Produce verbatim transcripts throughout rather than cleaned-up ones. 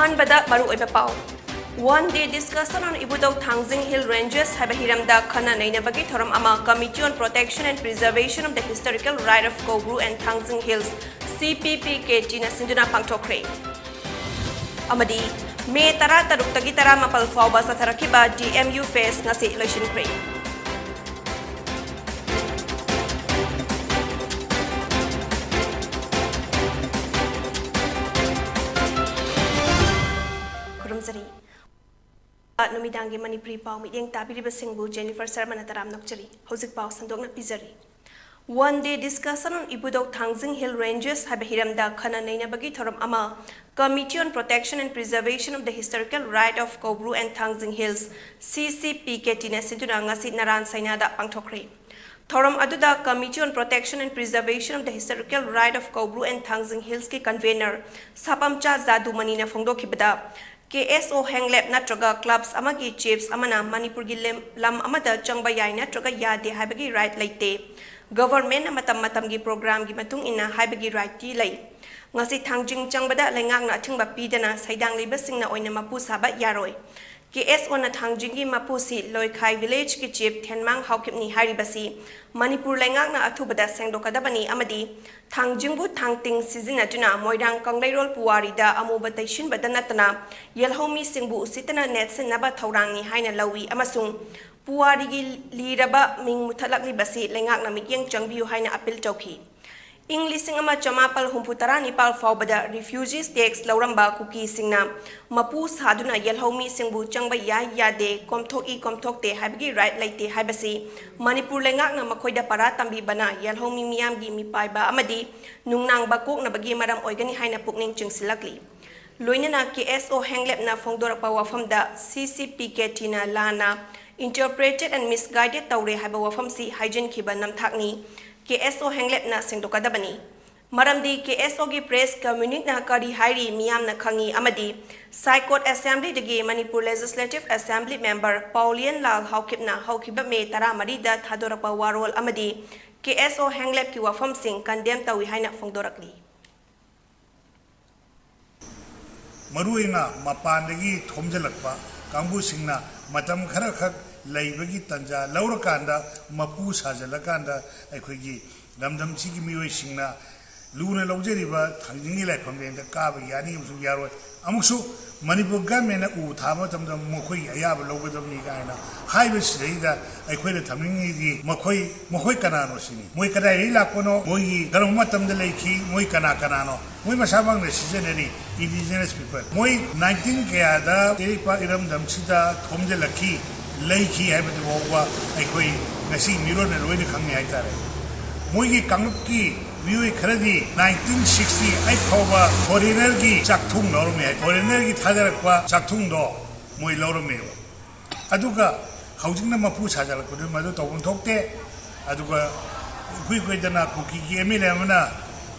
ꯑꯍꯥꯟꯕꯗ ꯃꯔꯨꯑꯣꯏꯕ ꯄꯥꯎ꯫ One day discussion on ꯏꯕꯨꯙꯧ ꯊꯥꯡꯖꯤꯡ Hill Ranges ꯍꯥꯏꯕ ꯍꯤꯔꯝꯗ ꯈꯟꯅ ꯅꯩꯅꯕꯒꯤ ꯊꯧꯔꯝ ꯑꯃ Committee on Protection and Preservation of the Historical Right of Koubru and Thangjing Hills, C P P K T ꯅ ꯁꯤꯟꯗꯨꯅ ꯄꯥꯡꯊꯣꯛꯈ꯭ꯔꯦ꯫ ꯑꯃꯗꯤ ꯃꯦ ꯇꯔꯥꯇꯔꯨꯛꯇꯒꯤ ꯇꯔꯥꯃꯥꯄꯜ ꯐꯥꯎꯕ ꯆꯠꯊꯔꯛꯈꯤꯕ D M U Fest ꯉꯁꯤ ꯂꯣꯏꯁꯤꯟꯈ꯭ꯔꯦ꯫ ꯈꯨꯔꯨꯝꯖꯔꯤ꯫ ꯅꯨꯃꯤꯗꯥꯡꯒꯤ ꯃꯅꯤꯄꯨꯔꯤ ꯄꯥꯎ ꯃꯤꯠꯌꯦꯡ ꯇꯥꯕꯤꯔꯤꯕꯁꯤꯡꯕꯨ Jennifer ꯁꯔꯃꯅ ꯇꯔꯥꯝꯅ ꯑꯣꯛꯆꯔꯤ꯫ ꯍꯧꯖꯤꯛ ꯄꯥꯎ ꯁꯟꯗꯣꯛꯅ ꯄꯤꯖꯔꯤ꯫ One day discussion on ꯏꯕꯨꯙꯧ ꯊꯥꯡꯖꯤꯡ Hill Ranges ꯍꯥꯏꯕ ꯍꯤꯔꯝꯗ ꯈꯟꯅ ꯅꯩꯅꯕꯒꯤ ꯊꯧꯔꯝ ꯑꯃ Committee on Protection and Preservation of the Historical Right of Koubru and Thangjing Hills, C C P K T ꯅ ꯁꯤꯟꯗꯨꯅ ꯉꯁꯤ ꯅꯔꯥꯟ ꯁꯩꯅꯥꯗ ꯄꯥꯡꯊꯣꯛꯈ꯭ꯔꯦ꯫ ꯊꯧꯔꯝ ꯑꯗꯨꯗ Committee on Protection and Preservation of the Historical Right of Koubru and Thangjing Hills ꯀꯤ convener ꯁꯥꯄꯝꯆꯥ ꯖꯥꯗꯨꯃꯅꯤꯅ ꯐꯣꯡꯗꯣꯛꯈꯤꯕꯗ, K S O ꯍꯦꯡꯂꯦꯞ ꯅꯠꯇ꯭ꯔꯒ clubs ꯑꯃꯒꯤ chiefs ꯑꯃꯅ ꯃꯅꯤꯄꯨꯔꯒꯤ ꯂꯦꯝ-, ꯂꯝ ꯑꯃꯗ ꯆꯪꯕ ꯌꯥꯏ ꯅꯠꯇ꯭ꯔꯒ ꯌꯥꯗꯦ ꯍꯥꯏꯕꯒꯤ right ꯂꯩꯇꯦ꯫ Government ꯅ ꯃꯇꯝ ꯃꯇꯝꯒꯤ program ꯒꯤ ꯃꯇꯨꯡ ꯏꯟꯅ ꯍꯥꯏꯕꯒꯤ right ꯇꯤ ꯂꯩ꯫ ꯉꯁꯤ ꯊꯥꯡꯖꯤꯡ ꯆꯪꯕꯗ ꯂꯩꯉꯥꯛꯅ ꯑꯊꯤꯡꯕ ꯄꯤꯗꯅ ꯁꯩꯗꯥꯡꯂꯤꯕꯁꯤꯡꯅ ꯑꯣꯏꯅ ꯃꯄꯨ ꯁꯥꯕ ꯌꯥꯔꯣꯏ꯫ K S O ꯅ ꯊꯥꯡꯖꯤꯡꯒꯤ ꯃꯄꯨꯁꯤ ꯂꯣꯏꯈꯥꯏ village ꯀꯤ chief ꯊꯦꯟꯃꯥꯡ ꯍꯥꯎꯈꯤꯞꯅꯤ ꯍꯥꯏꯔꯤꯕꯁꯤ ꯃꯅꯤꯄꯨꯔ ꯂꯩꯉꯥꯛꯅ ꯑꯊꯨꯕꯗ ꯁꯦꯡꯗꯣꯛꯀꯗꯕꯅꯤ ꯑꯃꯗꯤ ꯊꯥꯡꯖꯤꯡꯕꯨ ꯊꯥꯡꯇꯤꯡ ꯁꯤꯖꯤꯟꯅꯗꯨꯅ ꯃꯣꯏꯔꯥꯡ ꯀꯪꯂꯩꯔꯣꯜ ꯄꯨꯋꯥꯔꯤꯗ ꯑꯃꯨꯕ ꯇꯩꯁꯤꯟꯕꯗ ꯅꯠꯇꯅ ꯌꯦꯜꯍꯧꯃꯤꯁꯤꯡꯕꯨ ꯎꯁꯤꯠꯇꯅ ꯅꯦꯠꯁꯤꯟꯅꯕ ꯊꯧꯔꯥꯡꯅꯤ ꯍꯥꯏꯅ ꯂꯧꯏ ꯑꯃꯁꯨꯡ ꯄꯨꯋꯥꯔꯤꯒꯤ ꯂꯤꯔꯕ ꯃꯤꯡ ꯃꯨꯊꯠꯂꯛꯂꯤꯕꯁꯤ ꯂꯩꯉꯥꯛꯅ ꯃꯤꯠꯌꯦꯡ ꯆꯪꯕꯤꯌꯨ ꯍꯥꯏꯅ appeal ꯇꯧꯈꯤ꯫ ꯏꯪ ꯂꯤꯁꯤꯡ ꯑꯃ ꯆꯃꯥꯄꯜ ꯍꯨꯝꯐꯨ ꯇꯔꯥ ꯅꯤꯄꯥꯜ ꯐꯥꯎꯕꯗ refugees tax ꯂꯧꯔꯝꯕ ꯀꯨꯀꯤꯁꯤꯡꯅ ꯃꯄꯨ ꯁꯥꯗꯨꯅ ꯌꯦꯜꯍꯧꯃꯤꯁꯤꯡꯕꯨ ꯆꯪꯕ ꯌꯥꯏ ꯌꯥꯗꯦ, ꯀꯣꯝꯊꯣꯛꯏ ꯀꯣꯝꯊꯣꯛꯇꯦ ꯍꯥꯏꯕꯒꯤ right ꯂꯩꯇꯦ ꯍꯥꯏꯕꯁꯤ ꯃꯅꯤꯄꯨꯔ ꯂꯩꯉꯥꯛꯅ ꯃꯈꯣꯏꯗ ꯄꯔꯥ ꯇꯝꯕꯤꯕꯅ ꯌꯦꯜꯍꯧꯃꯤ ꯃꯤꯌꯥꯝꯒꯤ ꯃꯤꯄꯥꯏꯕ ꯑꯃꯗꯤ ꯅꯨꯡꯅꯥꯡꯕ ꯀꯣꯛꯅꯕꯒꯤ ꯃꯔꯝ ꯑꯣꯏꯒꯅꯤ ꯍꯥꯏꯅ ꯄꯨꯛꯅꯤꯡ ꯆꯤꯡꯁꯤꯜꯂꯛꯂꯤ꯫ ꯂꯣꯏꯅꯅ K S O ꯍꯦꯡꯂꯦꯞꯅ ꯐꯣꯡꯗꯣꯔꯛꯄ ꯋꯥꯐꯝꯗ C C P K T ꯅ ꯂꯥꯟꯅ interpreted and misguided ꯇꯧꯔꯦ ꯍꯥꯏꯕ ꯋꯥꯐꯝꯁꯤ ꯍꯥꯏꯖꯤꯟꯈꯤꯕ ꯅꯝꯊꯥꯛꯅꯤ꯫ K S O ꯍꯦꯡꯂꯦꯞꯅ ꯁꯦꯡꯗꯣꯛꯀꯗꯕꯅꯤ꯫ ꯃꯔꯝꯗꯤ K S O ꯒꯤ press communityꯅ ꯀꯔꯤ ꯍꯥꯏꯔꯤ ꯃꯤꯌꯥꯝꯅ ꯈꯪꯏ ꯑꯃꯗꯤ Saikot Assemblyꯗꯒꯤ Manipur Legislative Assembly member ꯄꯥꯎꯂꯤꯌꯟ ꯂꯥꯜ ꯍꯥꯎꯀꯤꯞꯅ ꯍꯧꯈꯤꯕ ꯃꯦ ꯇꯔꯥꯃꯔꯤꯗ ꯊꯥꯗꯣꯔꯛꯄ ꯋꯥꯔꯣꯜ ꯑꯃꯗꯤ K S O ꯍꯦꯡꯂꯦꯞꯀꯤ ꯋꯥꯐꯝꯁꯤꯡ condemn ꯇꯧꯏ ꯍꯥꯏꯅ ꯐꯣꯡꯗꯣꯔꯛꯂꯤ꯫ ꯃꯔꯨꯑꯣꯏꯅ ꯃꯄꯥꯟꯗꯒꯤ ꯊꯣꯝꯖꯤꯜꯂꯛꯄ ꯀꯥꯡꯕꯨꯁꯤꯡꯅ ꯃꯇꯝ ꯈꯔꯈꯛ ꯂꯩꯕꯒꯤ ꯇꯥꯟꯖꯥ ꯂꯧꯔꯀꯥꯟꯗ, ꯃꯄꯨ ꯁꯥꯖꯤꯜꯂꯀꯥꯟꯗ, ꯑꯩꯈꯣꯏꯒꯤ ꯂꯝꯗꯝꯁꯤꯒꯤ ꯃꯤꯑꯣꯏꯁꯤꯡꯅ ꯂꯨꯅ ꯂꯧꯖꯔꯤꯕ ꯊꯥꯡꯖꯤꯡꯒꯤ ꯂꯥꯏꯐꯝ ꯂꯦꯟꯗ ꯀꯥꯕ ꯌꯥꯅꯤ ꯑꯃꯁꯨꯡ ꯌꯥꯔꯣꯏ꯫ ꯑꯃꯨꯛꯁꯨ ꯃꯅꯤꯄꯨꯔ ꯒꯃꯦꯟꯅ ꯎ ꯊꯥꯕ ꯃꯇꯝꯗ ꯃꯈꯣꯏꯒꯤ ꯑꯌꯥꯕ ꯂꯧꯒꯗꯕꯅꯤ ꯀꯥꯏꯅ ꯍꯥꯏꯕꯁꯤꯗꯩꯗ ꯑꯩꯈꯣꯏꯅ ꯊꯝꯅꯤꯡꯉꯤꯗꯤ ꯃꯈꯣꯏ, ꯃꯈꯣꯏ ꯀꯅꯥꯅꯣ ꯁꯤꯅꯤ꯫ ꯃꯣꯏ ꯀꯗꯥꯏꯗꯒꯤ ꯂꯥꯛꯄꯅꯣ? ꯃꯣꯏꯒꯤ ꯀꯔꯝꯕ ꯃꯇꯝꯗ ꯂꯩꯈꯤ? ꯃꯣꯏ ꯀꯅꯥ ꯀꯅꯥꯅꯣ? ꯃꯣꯏ ꯃꯁꯥꯃꯛꯅ ꯁꯤꯖꯤꯟꯅꯔꯤ, indigenous people꯫ ꯃꯣꯏ nineteen ꯀꯌꯥꯗ ꯏꯔꯩꯄꯥꯛ ꯏꯔꯝꯗꯝꯁꯤꯗ ꯊꯣꯝꯖꯤꯜꯂꯛꯈꯤ, ꯂꯩꯈꯤ ꯍꯥꯏꯕꯗꯨ ꯐꯥꯎꯕ ꯑꯩꯈꯣꯏ ꯉꯁꯤ ꯃꯤꯔꯣꯟꯅ ꯂꯣꯏꯅ ꯈꯪꯉꯤ ꯍꯥꯏꯇꯥꯔꯦ꯫ ꯃꯣꯏꯒꯤ ꯀꯥꯡꯂꯨꯞꯀꯤ ꯃꯤꯑꯣꯏ ꯈꯔꯗꯤ nineteen sixty eight ꯐꯥꯎꯕ ꯐꯣꯔꯦꯅꯔꯒꯤ ꯆꯥꯛꯊꯨꯡ ꯂꯧꯔꯝꯃꯤ ꯍꯥꯏ꯫ ꯐꯣꯔꯦꯅꯔꯒꯤ ꯊꯥꯗꯔꯛꯄ ꯆꯥꯛꯊꯨꯡꯗꯣ ꯃꯣꯏ ꯂꯧꯔꯝꯃꯦꯕ꯫ ꯑꯗꯨꯒ ꯍꯧꯖꯤꯛꯅ ꯃꯄꯨ ꯁꯥꯖꯜꯂꯛꯄꯗꯨ ꯃꯗꯨ ꯇꯧꯐꯝ ꯊꯣꯛꯇꯦ꯫ ꯑꯗꯨꯒ ꯏꯀꯨꯏ ꯀꯨꯏꯗꯅ ꯀꯨꯀꯤꯒꯤ ꯑꯦꯝ ꯑꯦꯜ ꯑꯦ ꯑꯃꯅ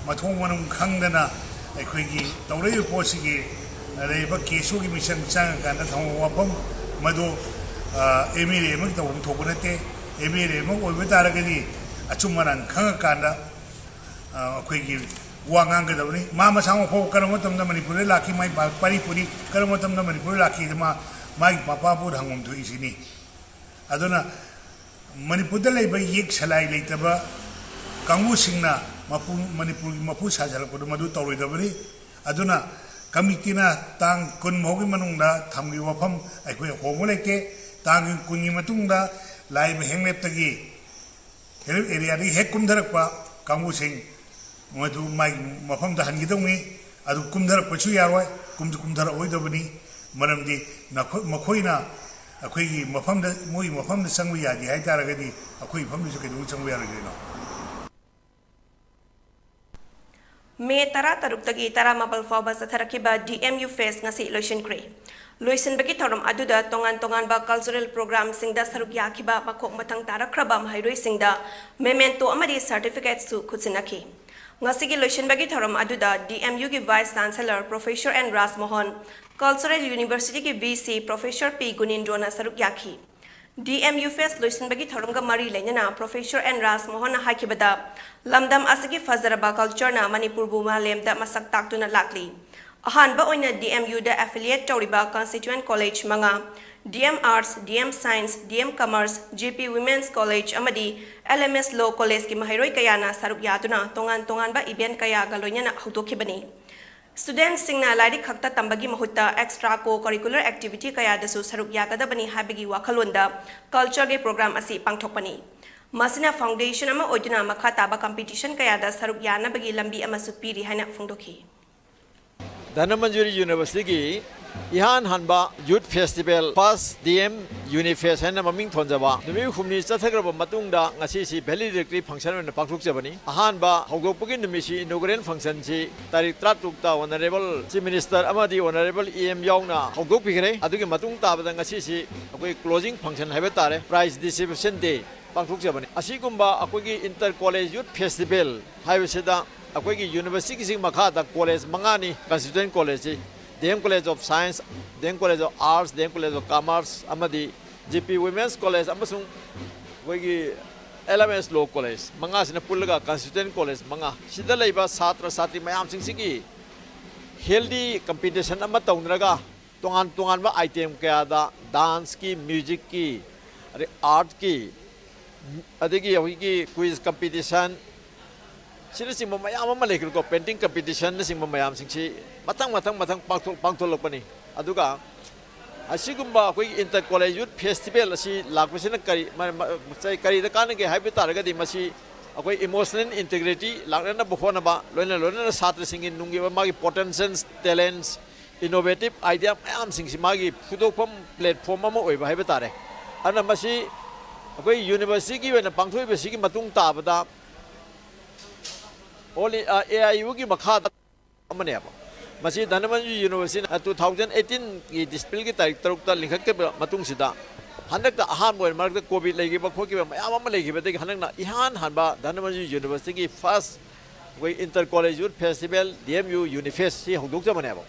ꯃꯊꯣꯡ ꯃꯔꯝ ꯈꯪꯗꯅ ꯑꯩꯈꯣꯏꯒꯤ ꯇꯧꯔꯛꯏꯕ ꯄꯣꯠꯁꯤꯒꯤ ꯂꯩꯔꯤꯕ ꯀꯦꯁ ꯑꯣꯒꯤ ꯃꯤꯆꯪ ꯆꯪꯉꯀꯥꯟꯗ ꯊꯝꯕ ꯋꯥꯐꯝ ꯃꯗꯨ ꯑꯦꯝ ꯑꯦꯜ ꯑꯦ ꯑꯃꯒꯤ ꯇꯧꯐꯝ ꯊꯣꯛꯄ ꯅꯠꯇꯦ꯫ ꯑꯦꯝ ꯑꯦꯜ ꯑꯦ ꯑꯃ ꯑꯣꯏꯕ ꯇꯥꯔꯒꯗꯤ ꯑꯆꯨꯝ ꯑꯔꯥꯟ ꯈꯪꯉꯀꯥꯟꯗ ꯑ, ꯑꯩꯈꯣꯏꯒꯤ ꯋꯥ ꯉꯥꯡꯒꯗꯕꯅꯤ꯫ ꯃꯥ ꯃꯁꯥꯃꯛ ꯐꯥꯎꯕ ꯀꯔꯝꯕ ꯃꯇꯝꯗ ꯃꯅꯤꯄꯨꯔꯗ ꯂꯥꯛꯈꯤ, ꯃꯥꯏ ꯄꯥ-, ꯄꯔꯤ ꯄꯨꯔꯤ ꯀꯔꯝꯕ ꯃꯇꯝꯗ ꯃꯅꯤꯄꯨꯔꯗ ꯂꯥꯛꯈꯤꯗ ꯃꯥ ꯃꯥꯒꯤ ꯃꯄꯥꯕꯨꯗ ꯍꯪꯐꯝ ꯊꯣꯛꯏꯁꯤꯅꯤ꯫ ꯑꯗꯨꯅ ꯃꯅꯤꯄꯨꯔꯗ ꯂꯩꯕ ꯌꯦꯛ ꯁꯂꯥꯏ ꯂꯩꯇꯕ ꯀꯥꯡꯕꯨꯁꯤꯡꯅ ꯃꯄꯨ, ꯃꯅꯤꯄꯨꯔꯒꯤ ꯃꯄꯨ ꯁꯥꯖꯜꯂꯛꯄꯗꯨ ꯃꯗꯨ ꯇꯧꯔꯣꯏꯗꯕꯅꯤ꯫ ꯑꯗꯨꯅ ꯀꯃꯤꯇꯤꯅ ꯇꯥꯡ ꯀꯨꯟ ꯐꯥꯎꯒꯤ ꯃꯅꯨꯡꯗ ꯊꯝꯈꯤꯕ ꯋꯥꯐꯝ ꯑꯩꯈꯣꯏ ꯍꯣꯡꯕ ꯂꯩꯇꯦ꯫ ꯇꯥꯡ ꯀꯨꯟꯒꯤ ꯃꯇꯨꯡꯗ ꯂꯥꯛꯏꯕ ꯍꯦꯡꯂꯦꯞꯇꯒꯤ ꯍꯦꯜꯞ ꯑꯦꯔꯤꯌꯥꯗꯒꯤ ꯍꯦꯛ ꯀꯨꯝꯊꯔꯛꯄ ꯀꯥꯡꯕꯨꯁꯤꯡ ꯃꯗꯨ ꯃꯥꯒꯤ ꯃꯐꯝꯗ ꯍꯟꯈꯤꯗꯧꯅꯤ꯫ ꯑꯗꯨ ꯀꯨꯝꯊꯔꯛꯄꯁꯨ ꯌꯥꯔꯣꯏ, ꯀꯨꯝꯁꯨ ꯀꯨꯝꯊꯔꯛꯑꯣꯏꯗꯕꯅꯤ꯫ ꯃꯔꯝꯗꯤ ꯅꯈꯣꯏ, ꯃꯈꯣꯏꯅ ꯑꯩꯈꯣꯏꯒꯤ ꯃꯐꯝꯗ, ꯃꯣꯏꯒꯤ ꯃꯐꯝꯗ ꯆꯪꯕ ꯌꯥꯗꯦ ꯍꯥꯏ ꯇꯥꯔꯒꯗꯤ ꯑꯩꯈꯣꯏ ꯃꯐꯝꯗꯁꯨ ꯀꯩꯗꯧꯕꯩ ꯆꯪꯕ ꯌꯥꯔꯣꯏꯗꯣꯏꯅꯣ? ꯃꯦ ꯇꯔꯥꯇꯔꯨꯛꯇꯒꯤ ꯇꯔꯥꯃꯥꯄꯜ ꯐꯥꯎꯕ ꯆꯠꯊꯔꯛꯈꯤꯕ ꯗꯤ ꯑꯦꯝ ꯌꯨ ꯐꯦꯁ ꯉꯁꯤ ꯂꯣꯏꯁꯤꯟꯈ꯭ꯔꯦ꯫ ꯂꯣꯏꯁꯤꯟꯕꯒꯤ ꯊꯧꯔꯝ ꯑꯗꯨꯗ ꯇꯣꯉꯥꯟ ꯇꯣꯉꯥꯟꯕ ꯀꯜꯆꯔꯦꯜ ꯄ꯭ꯔꯣꯒ꯭ꯔꯥꯝꯁꯤꯡꯗ ꯁꯔꯨꯛ ꯌꯥꯈꯤꯕ ꯃꯈꯣꯡ ꯃꯊꯪ ꯇꯥꯔꯛꯈ꯭ꯔꯕ ꯃꯍꯩꯔꯣꯏꯁꯤꯡꯗ ꯃꯦꯃꯦꯟꯇꯣ ꯑꯃꯗꯤ ꯁꯔꯇꯤꯐꯤꯀꯦꯠꯁꯨ ꯈꯨꯠꯁꯤꯟꯅꯈꯤ꯫ ꯉꯁꯤꯒꯤ ꯂꯣꯏꯁꯤꯟꯕꯒꯤ ꯊꯧꯔꯝ ꯑꯗꯨꯗ ꯗꯤ ꯑꯦꯝ ꯌꯨꯒꯤ vice chancellor professor N Rajmohan, cultural ꯌꯨꯅꯤꯚꯔꯁꯤꯇꯤꯒꯤ ꯚꯤ ꯁꯤ ꯄ꯭ꯔꯣꯐꯦꯁꯔ ꯄꯤ ꯒꯨꯅꯤꯟꯗ꯭ꯔꯣꯅ ꯁꯔꯨꯛ ꯌꯥꯈꯤ꯫ ꯗꯤ ꯑꯦꯝ ꯌꯨ ꯐꯦꯁ ꯂꯣꯏꯁꯤꯟꯕꯒꯤ ꯊꯧꯔꯝꯒ ꯃꯔꯤ ꯂꯩꯅꯅ ꯄ꯭ꯔꯣꯐꯦꯁꯔ ꯑꯦꯟ ꯔꯥꯖꯃꯣꯍꯟꯅ ꯍꯥꯏꯈꯤꯕꯗ, ꯂꯝꯗꯝ ꯑꯁꯤꯒꯤ ꯐꯖꯔꯕ ꯀꯜꯆꯔꯅ ꯃꯅꯤꯄꯨꯔꯕꯨ ꯃꯥꯂꯦꯝꯗ ꯃꯁꯛ ꯇꯥꯛꯇꯨꯅ ꯂꯥꯛꯂꯤ꯫ ꯑꯍꯥꯟꯕ ꯑꯣꯏꯅ ꯗꯤ ꯑꯦꯝ ꯌꯨꯗ affiliate ꯇꯧꯔꯤꯕ constituent college ꯃꯉꯥ, D M Arts, D M Science, D M Commerce, G P Women's College ꯑꯃꯗꯤ ꯑꯦꯜ ꯑꯦꯝ ꯑꯦꯁ Law Collegeꯀꯤ ꯃꯍꯩꯔꯣꯏ ꯀꯌꯥꯅ ꯁꯔꯨꯛ ꯌꯥꯗꯨꯅ ꯇꯣꯉꯥꯟ ꯇꯣꯉꯥꯟꯕ event ꯀꯌꯥꯒ ꯂꯣꯏꯅꯅ ꯍꯧꯗꯣꯛꯈꯤꯕꯅꯤ꯫ Studentꯁꯤꯡꯅ ꯂꯥꯏꯔꯤꯛ ꯈꯛꯇ ꯇꯝꯕꯒꯤ ꯃꯍꯨꯠꯇ extra co-curricular activity ꯀꯌꯥꯗꯁꯨ ꯁꯔꯨꯛ ꯌꯥꯒꯗꯕꯅꯤ ꯍꯥꯏꯕꯒꯤ ꯋꯥꯈꯜꯂꯣꯟꯗ cultureꯒꯤ program ꯑꯁꯤ ꯄꯥꯡꯊꯣꯛꯄꯅꯤ꯫ ꯃꯁꯤꯅ foundation ꯑꯃ ꯑꯣꯏꯗꯨꯅ ꯃꯈꯥ ꯇꯥꯕ competition ꯀꯌꯥꯗ ꯁꯔꯨꯛ ꯌꯥꯅꯕꯒꯤ ꯂꯝꯕꯤ ꯑꯃꯁꯨ ꯄꯤꯔꯤ ꯍꯥꯏꯅ ꯐꯣꯡꯗꯣꯛꯈꯤ꯫ ꯙꯅꯃꯟꯖꯨꯔꯤ Universityꯒꯤ ꯏꯍꯥꯟ ꯍꯥꯟꯕ Youth Festival, First D M Unifest ꯍꯥꯏꯅ ꯃꯃꯤꯡ ꯊꯣꯟꯖꯕ, ꯅꯨꯃꯤꯠ ꯍꯨꯝꯅꯤ ꯆꯠꯊꯈ꯭ꯔꯕ ꯃꯇꯨꯡꯗ ꯉꯁꯤꯁꯤ valedictory function ꯑꯣꯏꯅ ꯄꯥꯡꯊꯣꯛꯆꯕꯅꯤ꯫ ꯑꯍꯥꯟꯕ ꯍꯧꯗꯣꯛꯄꯒꯤ ꯅꯨꯃꯤꯠꯁꯤ, inaugural functionꯁꯤ, ꯇꯥꯔꯤꯛ ꯇꯔꯥꯇꯔꯨꯛꯇ Honourable Chief Minister ꯑꯃꯗꯤ Honourable E M ꯌꯥꯎꯅ ꯍꯧꯗꯣꯛꯄꯤꯈ꯭ꯔꯦ꯫ ꯑꯗꯨꯒꯤ ꯃꯇꯨꯡ ꯇꯥꯕꯗ ꯉꯁꯤꯁꯤ ꯑꯩꯈꯣꯏ closing function ꯍꯥꯏꯕ ꯇꯥꯔꯦ, prize distribution day ꯄꯥꯡꯊꯣꯛꯆꯕꯅꯤ꯫ ꯑꯁꯤꯒꯨꯝꯕ ꯑꯩꯈꯣꯏꯒꯤ Inter College Youth Festival ꯍꯥꯏꯕꯁꯤꯗ ꯑꯩꯈꯣꯏꯒꯤ universityꯒꯤ ꯃꯈꯥꯗ college ꯃꯉꯥꯅꯤ constituent collegeꯁꯤ, D M College of Science, D M College of Arts, D M College of Commerce ꯑꯃꯗꯤ G P Women's College ꯑꯃꯁꯨꯡ ꯑꯩꯈꯣꯏꯒꯤ L M S Law College ꯃꯉꯥꯁꯤꯅ ꯄꯨꯜꯂꯒ constituent college ꯃꯉꯥ, ꯁꯤꯗ ꯂꯩꯕ ꯁꯥꯇ꯭ꯔ ꯁꯥꯇ꯭ꯔꯤ ꯃꯌꯥꯝꯁꯤꯡꯁꯤꯒꯤ healthy competition ꯑꯃ ꯇꯧꯅꯔꯒ, ꯇꯣꯉꯥꯟ ꯇꯣꯉꯥꯟꯕ item ꯀꯌꯥꯗ, danceꯀꯤ, musicꯀꯤ, ꯑꯗꯩ artꯀꯤ, ꯑꯗꯒꯤ ꯑꯩꯈꯣꯏꯒꯤ quiz competition, ꯁꯤꯅꯆꯤꯡꯕ ꯃꯌꯥꯝ ꯑꯃ ꯂꯩꯈ꯭ꯔꯦꯀꯣ, painting competitionꯅꯆꯤꯡꯕ ꯃꯌꯥꯝꯁꯤꯡꯁꯤ ꯃꯊꯪ ꯃꯊꯪ ꯃꯊꯪ ꯄꯥꯡꯊꯣꯛ ꯄꯥꯡꯊꯣꯛꯂꯛꯄꯅꯤ꯫ ꯑꯗꯨꯒ ꯑꯁꯤꯒꯨꯝꯕ ꯑꯩꯈꯣꯏꯒꯤ Inter College Youth Festival ꯑꯁꯤ ꯂꯥꯛꯄꯁꯤꯅ ꯀꯔꯤ ꯃ- ꯃ- ꯀꯔꯤꯗ ꯀꯥꯟꯅꯒꯦ ꯍꯥꯏꯕ ꯇꯥꯔꯒꯗꯤ, ꯃꯁꯤ ꯑꯩꯈꯣꯏ emotional integrity ꯂꯥꯛꯅꯅꯕ ꯍꯣꯠꯅꯕ, ꯂꯣꯏꯅ ꯂꯣꯏꯅꯅ ꯁꯥꯇ꯭ꯔꯁꯤꯡꯒꯤ ꯅꯨꯡꯒꯤ ꯑꯣꯏꯕ ꯃꯥꯒꯤ potentials, talents, innovative idea ꯃꯌꯥꯝꯁꯤꯡꯁꯤ ꯃꯥꯒꯤ ꯐꯨꯗꯣꯛꯐꯝ platform ꯑꯃ ꯑꯣꯏꯕ ꯍꯥꯏꯕ ꯇꯥꯔꯦ꯫ ꯑꯗꯨꯅ ꯃꯁꯤ ꯑꯩꯈꯣꯏ universityꯒꯤ ꯑꯣꯏꯅ ꯄꯥꯡꯊꯣꯛꯏꯕꯁꯤꯒꯤ ꯃꯇꯨꯡ ꯇꯥꯕꯗ all A I Uꯒꯤ ꯃꯈꯥꯗ ꯑꯃꯅꯦꯕ꯫ ꯃꯁꯤ ꯙꯅꯃꯟꯖꯨ Universityꯅ two thousand eighteenꯒꯤ Disaprilꯒꯤ ꯇꯥꯔꯤꯛ ꯇꯔꯨꯛꯇ ꯂꯤꯡꯈꯠꯈꯤꯕ ꯃꯇꯨꯡꯁꯤꯗ, ꯍꯟꯗꯛꯇ ꯑꯍꯥꯟꯕ ꯑꯣꯏꯅ ꯃꯔꯛꯇ COVID ꯂꯩꯈꯤꯕ ꯈꯣꯠꯈꯤꯕ ꯃꯌꯥꯝ ꯑꯃ ꯂꯩꯈꯤꯕꯗꯒꯤ ꯍꯟꯗꯛꯅ ꯏꯍꯥꯟ ꯍꯥꯟꯕ ꯙꯅꯃꯟꯖꯨ Universityꯒꯤ first ꯑꯩꯈꯣꯏ Inter College Youth Festival, D M U Unifest ꯁꯤ ꯍꯧꯗꯣꯛꯆꯕꯅꯦꯕ꯫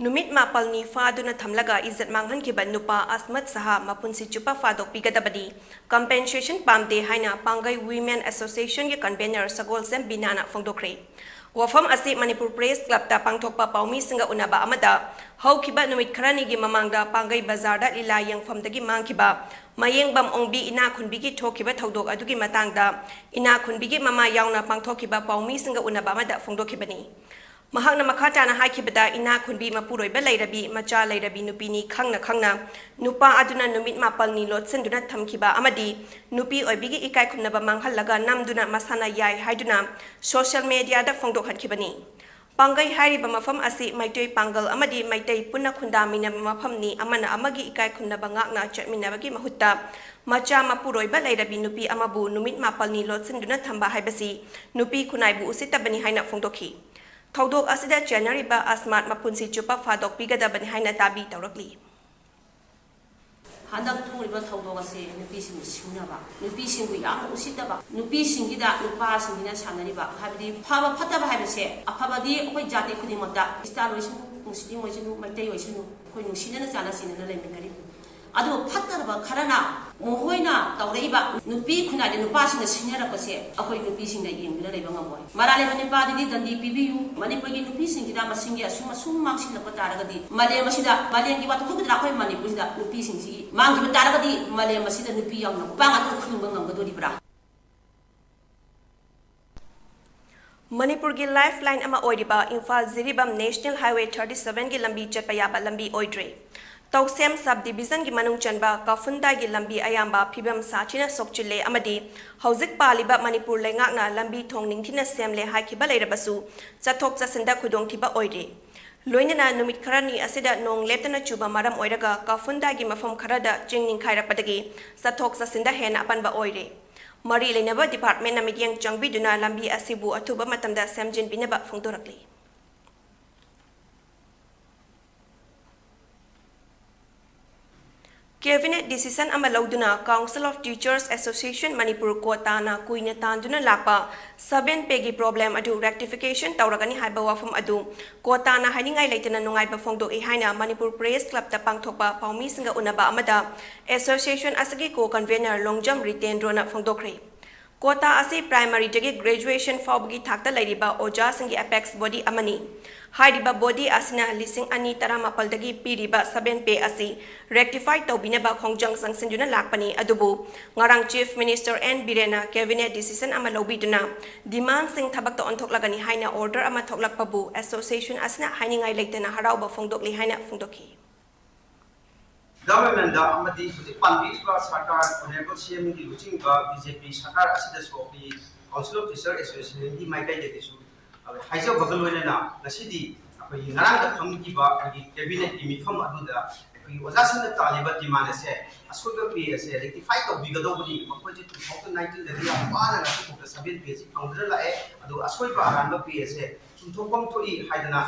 ꯅꯨꯃꯤꯠ ꯃꯥꯄꯜꯅꯤ ꯐꯥꯗꯨꯅ ꯊꯝꯂꯒ ꯏꯖꯠ ꯃꯥꯡꯍꯟꯈꯤꯕ ꯅꯨꯄꯥ ꯑꯁꯃꯠ ꯁꯍꯥ ꯃꯄꯨꯟꯁꯤ ꯆꯨꯞꯄ ꯐꯥꯗꯣꯛꯄꯤꯒꯗꯕꯅꯤ, compensation ꯄꯥꯝꯗꯦ ꯍꯥꯏꯅ ꯄꯥꯡꯒꯩ Women Associationꯒꯤ convener ꯁꯒꯣꯜꯁꯦꯝ ꯕꯤꯅꯥꯅ ꯐꯣꯡꯗꯣꯛꯈ꯭ꯔꯦ꯫ ꯋꯥꯐꯝ ꯑꯁꯤ ꯃꯅꯤꯄꯨꯔ ꯄ꯭ꯔꯦꯁ ꯀ꯭ꯂꯕꯇ ꯄꯥꯡꯊꯣꯛꯄ ꯄꯥꯎꯃꯤꯁꯤꯡꯒ ꯎꯅꯕ ꯑꯃꯗ ꯍꯧꯈꯤꯕ ꯅꯨꯃꯤꯠ ꯈꯔꯅꯤꯒꯤ ꯃꯃꯥꯡꯗ ꯄꯥꯡꯒꯩ ꯕꯖꯥꯔꯗ ꯂꯤꯂꯥ ꯌꯦꯡꯐꯝꯗꯒꯤ ꯃꯥꯡꯈꯤꯕ ꯃꯌꯦꯡꯕꯝ ꯑꯣꯡꯕꯤ ꯏꯅꯥ ꯈꯨꯟꯕꯤꯒꯤ ꯊꯣꯛꯈꯤꯕ ꯊꯧꯗꯣꯛ ꯑꯗꯨꯒꯤ ꯃꯇꯥꯡꯗ ꯏꯅꯥ ꯈꯨꯟꯕꯤꯒꯤ ꯃꯃꯥ ꯌꯥꯎꯅ ꯄꯥꯡꯊꯣꯛꯈꯤꯕ ꯄꯥꯎꯃꯤꯁꯤꯡꯒ ꯎꯅꯕ ꯑꯃꯗ ꯐꯣꯡꯗꯣꯛꯈꯤꯕꯅꯤ꯫ ꯃꯍꯥꯛꯅ ꯃꯈꯥ ꯇꯥꯅ ꯍꯥꯏꯈꯤꯕꯗ, ꯏꯅꯥ ꯈꯨꯟꯕꯤ ꯃꯄꯨꯔꯣꯏꯕ ꯂꯩꯔꯕꯤ, ꯃꯆꯥ ꯂꯩꯔꯕꯤ ꯅꯨꯄꯤꯅꯤ ꯈꯪꯅ ꯈꯪꯅ ꯅꯨꯄꯥ ꯑꯗꯨꯅ ꯅꯨꯃꯤꯠ ꯃꯥꯄꯜꯅꯤ ꯂꯣꯠꯁꯤꯟꯗꯨꯅ ꯊꯝꯈꯤꯕ ꯑꯃꯗꯤ ꯅꯨꯄꯤ ꯑꯣꯏꯕꯤꯒꯤ ꯏꯀꯥꯏ ꯈꯨꯝꯅꯕ ꯃꯥꯡꯍꯜꯂꯒ ꯅꯝꯗꯨꯅ ꯃꯁꯥꯅ ꯌꯥꯏ ꯍꯥꯏꯗꯨꯅ ꯁꯣꯁꯤꯌꯦꯜ ꯃꯦꯗꯤꯌꯥꯗ ꯐꯣꯡꯗꯣꯛꯍꯟꯈꯤꯕꯅꯤ꯫ ꯄꯥꯡꯒꯩ ꯍꯥꯏꯔꯤꯕ ꯃꯐꯝ ꯑꯁꯤ ꯃꯩꯇꯩ ꯄꯥꯡꯒꯜ ꯑꯃꯗꯤ ꯃꯩꯇꯩ ꯄꯨꯟꯅ ꯈꯨꯟꯗꯥꯃꯤꯟꯅꯕ ꯃꯐꯝꯅꯤ꯫ ꯑꯃꯅ ꯑꯃꯒꯤ ꯏꯀꯥꯏ ꯈꯨꯝꯅꯕ ꯉꯥꯛꯅ ꯆꯠꯃꯤꯟꯅꯕꯒꯤ ꯃꯍꯨꯠꯇ ꯃꯆꯥ ꯃꯄꯨꯔꯣꯏꯕ ꯂꯩꯔꯕꯤ ꯅꯨꯄꯤ ꯑꯃꯕꯨ ꯅꯨꯃꯤꯠ ꯃꯥꯄꯜꯅꯤ ꯂꯣꯠꯁꯤꯟꯗꯨꯅ ꯊꯝꯕ ꯍꯥꯏꯕꯁꯤ ꯅꯨꯄꯤ ꯈꯨꯟꯅꯥꯏꯕꯨ ꯎꯁꯤꯠꯇꯕꯅꯤ ꯍꯥꯏꯅ ꯐꯣꯡꯗꯣꯛꯈꯤ꯫ ꯊꯧꯗꯣꯛ ꯑꯁꯤꯗ ꯆꯦꯟꯅꯔꯤꯕ ꯑꯁꯃꯥꯠ ꯃꯄꯨꯟꯁꯤ ꯆꯨꯞꯄ ꯐꯥꯗꯣꯛꯄꯤꯒꯗꯕꯅꯤ ꯍꯥꯏꯅ ꯗꯥꯕꯤ ꯇꯧꯔꯛꯂꯤ꯫ ꯍꯟꯗꯛ ꯊꯣꯛꯂꯤꯕ ꯊꯧꯗꯣꯛ ꯑꯁꯤ ꯅꯨꯄꯤꯁꯤꯡꯕꯨ ꯁꯤꯡꯅꯕ, ꯅꯨꯄꯤꯁꯤꯡꯕꯨ ꯌꯥꯝꯅ ꯎꯁꯤꯠꯇꯕ, ꯅꯨꯄꯤꯁꯤꯡꯒꯤꯗ ꯅꯨꯄꯥꯁꯤꯡꯁꯤꯅ ꯁꯥꯟꯅꯔꯤꯕ, ꯍꯥꯏꯕꯗꯤ ꯐꯕ ꯐꯠꯇꯕ ꯍꯥꯏꯕꯁꯦ, ꯑꯐꯕꯗꯤ ꯑꯩꯈꯣꯏ ꯖꯥꯇꯤ ꯈꯨꯗꯤꯡꯃꯛꯇ, ꯏꯁꯇꯥꯜ ꯑꯣꯏꯁꯅꯨ, ꯃꯨꯁꯂꯤꯝ ꯑꯣꯏꯁꯅꯨ, ꯃꯩꯇꯩ ꯑꯣꯏꯁꯅꯨ, ꯑꯩꯈꯣꯏ ꯅꯨꯡꯁꯤꯅꯅ ꯆꯥꯟꯅ ꯁꯤꯟꯅꯅ ꯂꯩꯃꯤꯟꯅꯔꯤꯕꯅꯤ꯫ ꯑꯗꯨꯕꯨ ꯐꯠꯇꯕ ꯈꯔꯅ ꯃꯈꯣꯏꯅ ꯇꯧꯔꯛꯏꯕ ꯅꯨꯄꯤ ꯈꯨꯟꯅꯥꯏꯗ ꯅꯨꯄꯥꯁꯤꯡꯅ ꯁꯤꯡꯅꯔꯛꯄꯁꯦ ꯑꯩꯈꯣꯏ ꯅꯨꯄꯤꯁꯤꯡꯅ ꯌꯦꯡꯗꯨꯅ ꯂꯩꯕ ꯉꯝꯃꯣꯏ꯫ ꯃꯔꯥꯜ ꯂꯩꯕ ꯅꯨꯄꯥꯗꯨꯗꯤ ꯗꯟꯗꯤ ꯄꯤꯕꯤꯌꯨ꯫ ꯃꯅꯤꯄꯨꯔꯒꯤ ꯅꯨꯄꯤꯁꯤꯡꯁꯤꯗ ꯃꯁꯤꯡꯒꯤ ꯑꯁꯨꯝ ꯑꯁꯨꯝ ꯃꯥꯡꯁꯤꯜꯂꯛꯄ ꯇꯥꯔꯒꯗꯤ ꯃꯥꯂꯦꯝ ꯑꯁꯤꯗ, ꯃꯥꯂꯦꯝꯒꯤ ꯋꯥꯊꯣꯛ ꯊꯣꯛꯈꯤꯗ꯭ꯔꯥ? ꯑꯩꯈꯣꯏ ꯃꯅꯤꯄꯨꯔꯁꯤꯗ ꯅꯨꯄꯤꯁꯤꯡꯁꯤ ꯃꯥꯡꯈꯤꯕ ꯇꯥꯔꯒꯗꯤ ꯃꯥꯂꯦꯝ ꯑꯁꯤꯗ ꯅꯨꯄꯤ ꯌꯥꯎꯅ ꯅꯨꯄꯥ ꯉꯥꯛꯇꯅ ꯈꯨꯗꯤꯡꯃꯛ ꯉꯝꯒꯗꯣꯔꯤꯕ꯭ꯔꯥ? ꯃꯅꯤꯄꯨꯔꯒꯤ ꯂꯥꯏꯐ ꯂꯥꯏꯟ ꯑꯃ ꯑꯣꯏꯔꯤꯕ Imphal Jiribam national highway thirty ꯁꯚꯦꯟꯒꯤ ꯂꯝꯕꯤ ꯆꯠꯄ ꯌꯥꯕ ꯂꯝꯕꯤ ꯑꯣꯏꯗ꯭ꯔꯦ꯫ ꯇꯧꯁꯦꯝ ꯁꯕ ꯗꯤꯕꯤꯖꯟꯒꯤ ꯃꯅꯨꯡ ꯆꯟꯕ ꯀꯥꯐꯨꯟꯗꯥꯏꯒꯤ ꯂꯝꯕꯤ ꯑꯌꯥꯝꯕ ꯐꯤꯕꯝ ꯁꯥꯊꯤꯅ ꯁꯣꯛꯆꯤꯜꯂꯦ ꯑꯃꯗꯤ ꯍꯧꯖꯤꯛ ꯄꯥꯜꯂꯤꯕ ꯃꯅꯤꯄꯨꯔ ꯂꯩꯉꯥꯛꯅ ꯂꯝꯕꯤ ꯊꯣꯡ ꯅꯤꯡꯊꯤꯅ ꯁꯦꯝꯂꯦ ꯍꯥꯏꯈꯤꯕ ꯂꯩꯔꯕꯁꯨ ꯆꯠꯊꯣꯛ ꯆꯠꯁꯤꯟꯗ ꯈꯨꯗꯣꯡꯊꯤꯕ ꯑꯣꯏꯔꯦ꯫ ꯂꯣꯏꯅꯅ ꯅꯨꯃꯤꯠ ꯈꯔꯅꯤ ꯑꯁꯤꯗ ꯅꯣꯡ ꯂꯦꯞꯇꯅ ꯆꯨꯕ ꯃꯔꯝ ꯑꯣꯏꯔꯒ ꯀꯥꯐꯨꯟꯗꯥꯏꯒꯤ ꯃꯐꯝ ꯈꯔꯗ ꯆꯤꯡ ꯅꯤꯡꯈꯥꯏꯔꯛꯄꯗꯒꯤ ꯆꯠꯊꯣꯛ ꯆꯠꯁꯤꯟꯗ ꯍꯦꯟꯅ ꯑꯄꯟꯕ ꯑꯣꯏꯔꯦ꯫ ꯃꯔꯤ ꯂꯩꯅꯕ ꯗꯤꯄꯥꯔꯠꯃꯦꯟꯅ ꯃꯤꯠꯌꯦꯡ ꯆꯪꯕꯤꯗꯨꯅ ꯂꯝꯕꯤ ꯑꯁꯤꯕꯨ ꯑꯊꯨꯕ ꯃꯇꯝꯗ ꯁꯦꯝꯖꯤꯟꯕꯤꯅꯕ ꯐꯣꯡꯗꯣꯔꯛꯂꯤ꯫ ꯀꯦꯕꯤꯅꯦꯠ ꯗꯤꯁꯤꯁꯟ ꯑꯃ ꯂꯧꯗꯨꯅ Council of Teachers Association Manipur ꯀꯣꯇꯥꯅ ꯀꯨꯏꯅ ꯇꯥꯟꯗꯨꯅ ꯂꯥꯛꯄ ꯁꯚꯦꯟ ꯄꯦꯒꯤ ꯄ꯭ꯔꯣꯕ꯭ꯂꯦꯝ ꯑꯗꯨ ꯔꯦꯛꯇꯤꯐꯤꯀꯦꯁꯟ ꯇꯧꯔꯒꯅꯤ ꯍꯥꯏꯕ ꯋꯥꯐꯝ ꯑꯗꯨ ꯀꯣꯇꯥꯅ ꯍꯥꯏꯅꯤꯡꯉꯥꯏ ꯂꯩꯇꯅ ꯅꯨꯡꯉꯥꯏꯕ ꯐꯣꯡꯗꯣꯛꯏ ꯍꯥꯏꯅ ꯃꯅꯤꯄꯨꯔ ꯄ꯭ꯔꯦꯁ ꯀ꯭ꯂꯕꯇ ꯄꯥꯡꯊꯣꯛꯄ ꯄꯥꯎꯃꯤꯁꯤꯡꯒ ꯎꯅꯕ ꯑꯃꯗ ꯑꯦꯁꯣꯁꯤꯌꯦꯁꯟ ꯑꯁꯤꯒꯤ ꯀꯣ ꯀꯟꯚꯦꯅꯔ ꯂꯣꯡꯖꯝ ꯔꯤꯇꯦꯟꯗ꯭ꯔꯣꯅ ꯐꯣꯡꯗꯣꯛꯈ꯭ꯔꯦ꯫ ꯀꯣꯇꯥ ꯑꯁꯤ ꯄ꯭ꯔꯥꯏꯃꯔꯤꯗꯒꯤ ꯒ꯭ꯔꯦꯖꯨꯑꯦꯁꯟ ꯐꯥꯎꯕꯒꯤ ꯊꯥꯛꯇ ꯂꯩꯔꯤꯕ ꯑꯣꯖꯥꯁꯤꯡꯒꯤ ꯑꯦꯄꯦꯛꯁ ꯕꯣꯗꯤ ꯑꯃꯅꯤ꯫ ꯍꯥꯏꯔꯤꯕ ꯕꯣꯗꯤ ꯑꯁꯤꯅ ꯂꯤꯁꯤꯡ ꯑꯅꯤ ꯇꯔꯥꯃꯥꯄꯜꯗꯒꯤ ꯄꯤꯔꯤꯕ ꯁꯕꯦꯟ ꯄꯦ ꯑꯁꯤ ꯔꯦꯛꯇꯤꯐꯥꯏ ꯇꯧꯕꯤꯅꯕ ꯈꯣꯡꯖꯪ ꯆꯪꯁꯤꯟꯗꯨꯅ ꯂꯥꯛꯄꯅꯤ꯫ ꯑꯗꯨꯕꯨ ꯉꯔꯥꯡ ꯆꯤꯐ ꯃꯤꯅꯤꯁꯇꯔ ꯑꯦꯟ ꯕꯤꯔꯦꯟꯅ ꯀꯦꯕꯤꯅꯦꯠ ꯗꯤꯁꯤꯖꯟ ꯑꯃ ꯂꯧꯕꯤꯗꯨꯅ ꯗꯤꯃꯥꯟꯁꯤꯡ ꯊꯕꯛꯇ ꯑꯣꯟꯊꯣꯛꯂꯒꯅꯤ ꯍꯥꯏꯅ ꯑꯣꯔꯗꯔ ꯑꯃ ꯊꯣꯛꯂꯛꯄꯕꯨ ꯑꯦꯁꯣꯁꯤꯌꯦꯁꯟ ꯑꯁꯤꯅ ꯍꯥꯏꯅꯤꯡꯉꯥꯏ ꯂꯩꯇꯅ ꯍꯔꯥꯎꯕ ꯐꯣꯡꯗꯣꯛꯂꯤ ꯍꯥꯏꯅ ꯐꯣꯡꯗꯣꯛꯈꯤ꯫ ꯒꯚꯔꯟꯃꯦꯟꯗ ꯑꯃꯗꯤ ꯍꯧꯖꯤꯛ ꯄꯥꯟꯕꯤꯔꯤꯕ ꯁꯔꯀꯥꯔ, ꯑꯣꯅꯔꯦꯕꯜ ꯁꯤ ꯑꯦꯝꯒꯤ ꯂꯨꯆꯤꯡꯕ ꯕꯤ ꯖꯦ ꯄꯤ ꯁꯔꯀꯥꯔ ꯑꯁꯤꯗꯁꯨ ꯑꯩꯈꯣꯏꯒꯤ ꯀꯥꯎꯟꯁꯤꯜ ꯑꯣꯐ ꯇꯤꯆꯔ ꯑꯦꯁꯣꯁꯤꯌꯦꯁꯟꯒꯤ ꯃꯥꯏꯀꯩꯗꯒꯤꯁꯨ ꯍꯥꯏꯖꯕꯒ ꯂꯣꯏꯅꯅ ꯉꯁꯤꯗꯤ ꯑꯩꯈꯣꯏꯒꯤ ꯉꯔꯥꯡꯗ ꯐꯝꯈꯤꯕ ꯑꯩꯈꯣꯏꯒꯤ ꯀꯦꯕꯤꯅꯦꯠꯀꯤ ꯃꯤꯐꯝ ꯑꯗꯨꯗ ꯑꯩꯈꯣꯏꯒꯤ ꯑꯣꯖꯥꯁꯤꯡꯅ ꯇꯥꯜꯂꯤꯕ ꯗꯤꯃꯥꯟ ꯑꯁꯦ, ꯑꯁꯣꯏꯕ ꯄꯦ ꯑꯁꯦ ꯔꯦꯛꯇꯤꯐꯥꯏ ꯇꯧꯕꯤꯒꯗꯧꯕꯅꯤ꯫ ꯃꯈꯣꯏꯁꯦ ꯇꯨ ꯊꯥꯎꯖꯟ ꯅꯥꯏꯟꯇꯤꯟꯗꯒꯤ ꯌꯥꯝ ꯋꯥꯅ ꯉꯁꯤꯐꯥꯎꯗ ꯁꯕꯦꯟ ꯄꯦ ꯑꯁꯤ ꯐꯪꯗꯨꯅ ꯂꯥꯛꯑꯦ꯫ ꯑꯗꯨꯒ ꯑꯁꯣꯏꯕ ꯑꯔꯥꯟꯕ ꯄꯦ ꯑꯁꯦ ꯆꯨꯝꯊꯣꯛꯐꯝ ꯊꯣꯛꯏ ꯍꯥꯏꯗꯅ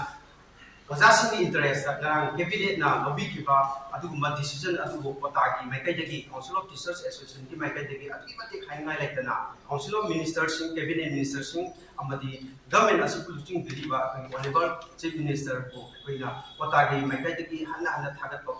ꯑꯣꯖꯥꯁꯤꯡꯒꯤ ꯏꯟꯇꯔꯦꯁꯇ ꯉꯔꯥꯡ ꯀꯦꯕꯤꯅꯦꯠꯅ ꯂꯧꯕꯤꯈꯤꯕ ꯑꯗꯨꯒꯨꯝꯕ ꯗꯤꯁꯤꯖꯟ ꯑꯗꯨꯕꯨ ꯀꯣꯇꯥꯒꯤ ꯃꯥꯏꯀꯩꯗꯒꯤ, ꯀꯥꯎꯟꯁꯤꯜ ꯑꯣꯐ ꯇꯤꯆꯔꯁ ꯑꯦꯁꯣꯁꯤꯌꯦꯁꯟꯒꯤ ꯃꯥꯏꯀꯩꯗꯒꯤ ꯑꯗꯨꯛꯀꯤ ꯃꯇꯤꯛ ꯍꯥꯏꯅꯤꯡꯉꯥꯏ ꯂꯩꯇꯅ ꯀꯥꯎꯟꯁꯤꯜ ꯑꯣꯐ ꯃꯤꯅꯤꯁꯇꯔꯁꯤꯡ, ꯀꯦꯕꯤꯅꯦꯠ ꯃꯤꯅꯤꯁꯇꯔꯁꯤꯡ ꯑꯃꯗꯤ ꯒꯚꯔꯟꯃꯦꯟ ꯑꯁꯤꯕꯨ ꯂꯨꯆꯤꯡꯕꯤꯔꯤꯕ ꯑꯩꯈꯣꯏꯒꯤ ꯑꯣꯅꯔꯦꯕꯜ ꯆꯤꯐ ꯃꯤꯅꯤꯁꯇꯔꯕꯨ ꯑꯩꯈꯣꯏꯅ ꯀꯣꯇꯥꯒꯤ ꯃꯥꯏꯀꯩꯗꯒꯤ ꯍꯟꯅ ꯍꯟꯅ ꯊꯥꯒꯠꯄ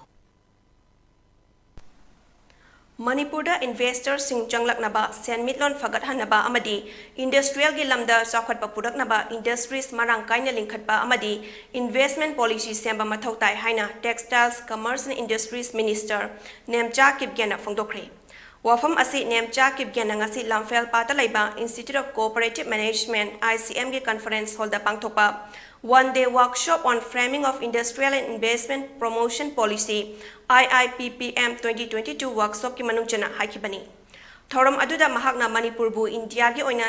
ꯃꯅꯤꯄꯨꯔꯗ ꯏꯟꯚꯦꯁꯇꯔꯁꯤꯡ ꯆꯪꯂꯛꯅꯕ, ꯁꯦꯟꯃꯤꯠꯂꯣꯟ ꯐꯒꯠꯍꯟꯅꯕ ꯑꯃꯗꯤ ꯏꯟꯗꯁꯇ꯭ꯔꯤꯌꯦꯜꯒꯤ ꯂꯝꯗ ꯆꯥꯎꯈꯠꯄ ꯄꯨꯔꯛꯅꯕ ꯏꯟꯗꯁꯇ꯭ꯔꯤꯁ ꯃꯔꯥꯡ ꯀꯥꯏꯅ ꯂꯤꯡꯈꯠꯄ ꯑꯃꯗꯤ ꯏꯟꯚꯦꯁꯃꯦꯟ ꯄꯣꯂꯤꯁꯤ ꯁꯦꯝꯕ ꯃꯊꯧ ꯇꯥꯏ ꯍꯥꯏꯅ Textiles, Commerce and Industries Minister Nemcha ꯀꯤꯞꯒꯦꯟꯅ ꯐꯣꯡꯗꯣꯛꯈ꯭ꯔꯦ꯫ ꯋꯥꯐꯝ ꯑꯁꯤ ꯅꯦꯝꯆꯥ ꯀꯤꯞꯒꯦꯟꯅ ꯉꯁꯤ ꯂꯝꯐꯦꯜꯄꯥꯠꯇ ꯂꯩꯕ Institute of Cooperative Management, I C M ꯒꯤ conference hall ꯗ ꯄꯥꯡꯊꯣꯛꯄ One Day Workshop on Framing of Industrial and Investment Promotion Policy, I I P P M twenty twenty-two workshop ꯀꯤ ꯃꯅꯨꯡ ꯆꯟꯅ ꯍꯥꯏꯈꯤꯕꯅꯤ꯫ ꯊꯧꯔꯝ ꯑꯗꯨꯗ ꯃꯍꯥꯛꯅ ꯃꯅꯤꯄꯨꯔꯕꯨ ꯏꯟꯗꯤꯌꯥꯒꯤ ꯑꯣꯏꯅ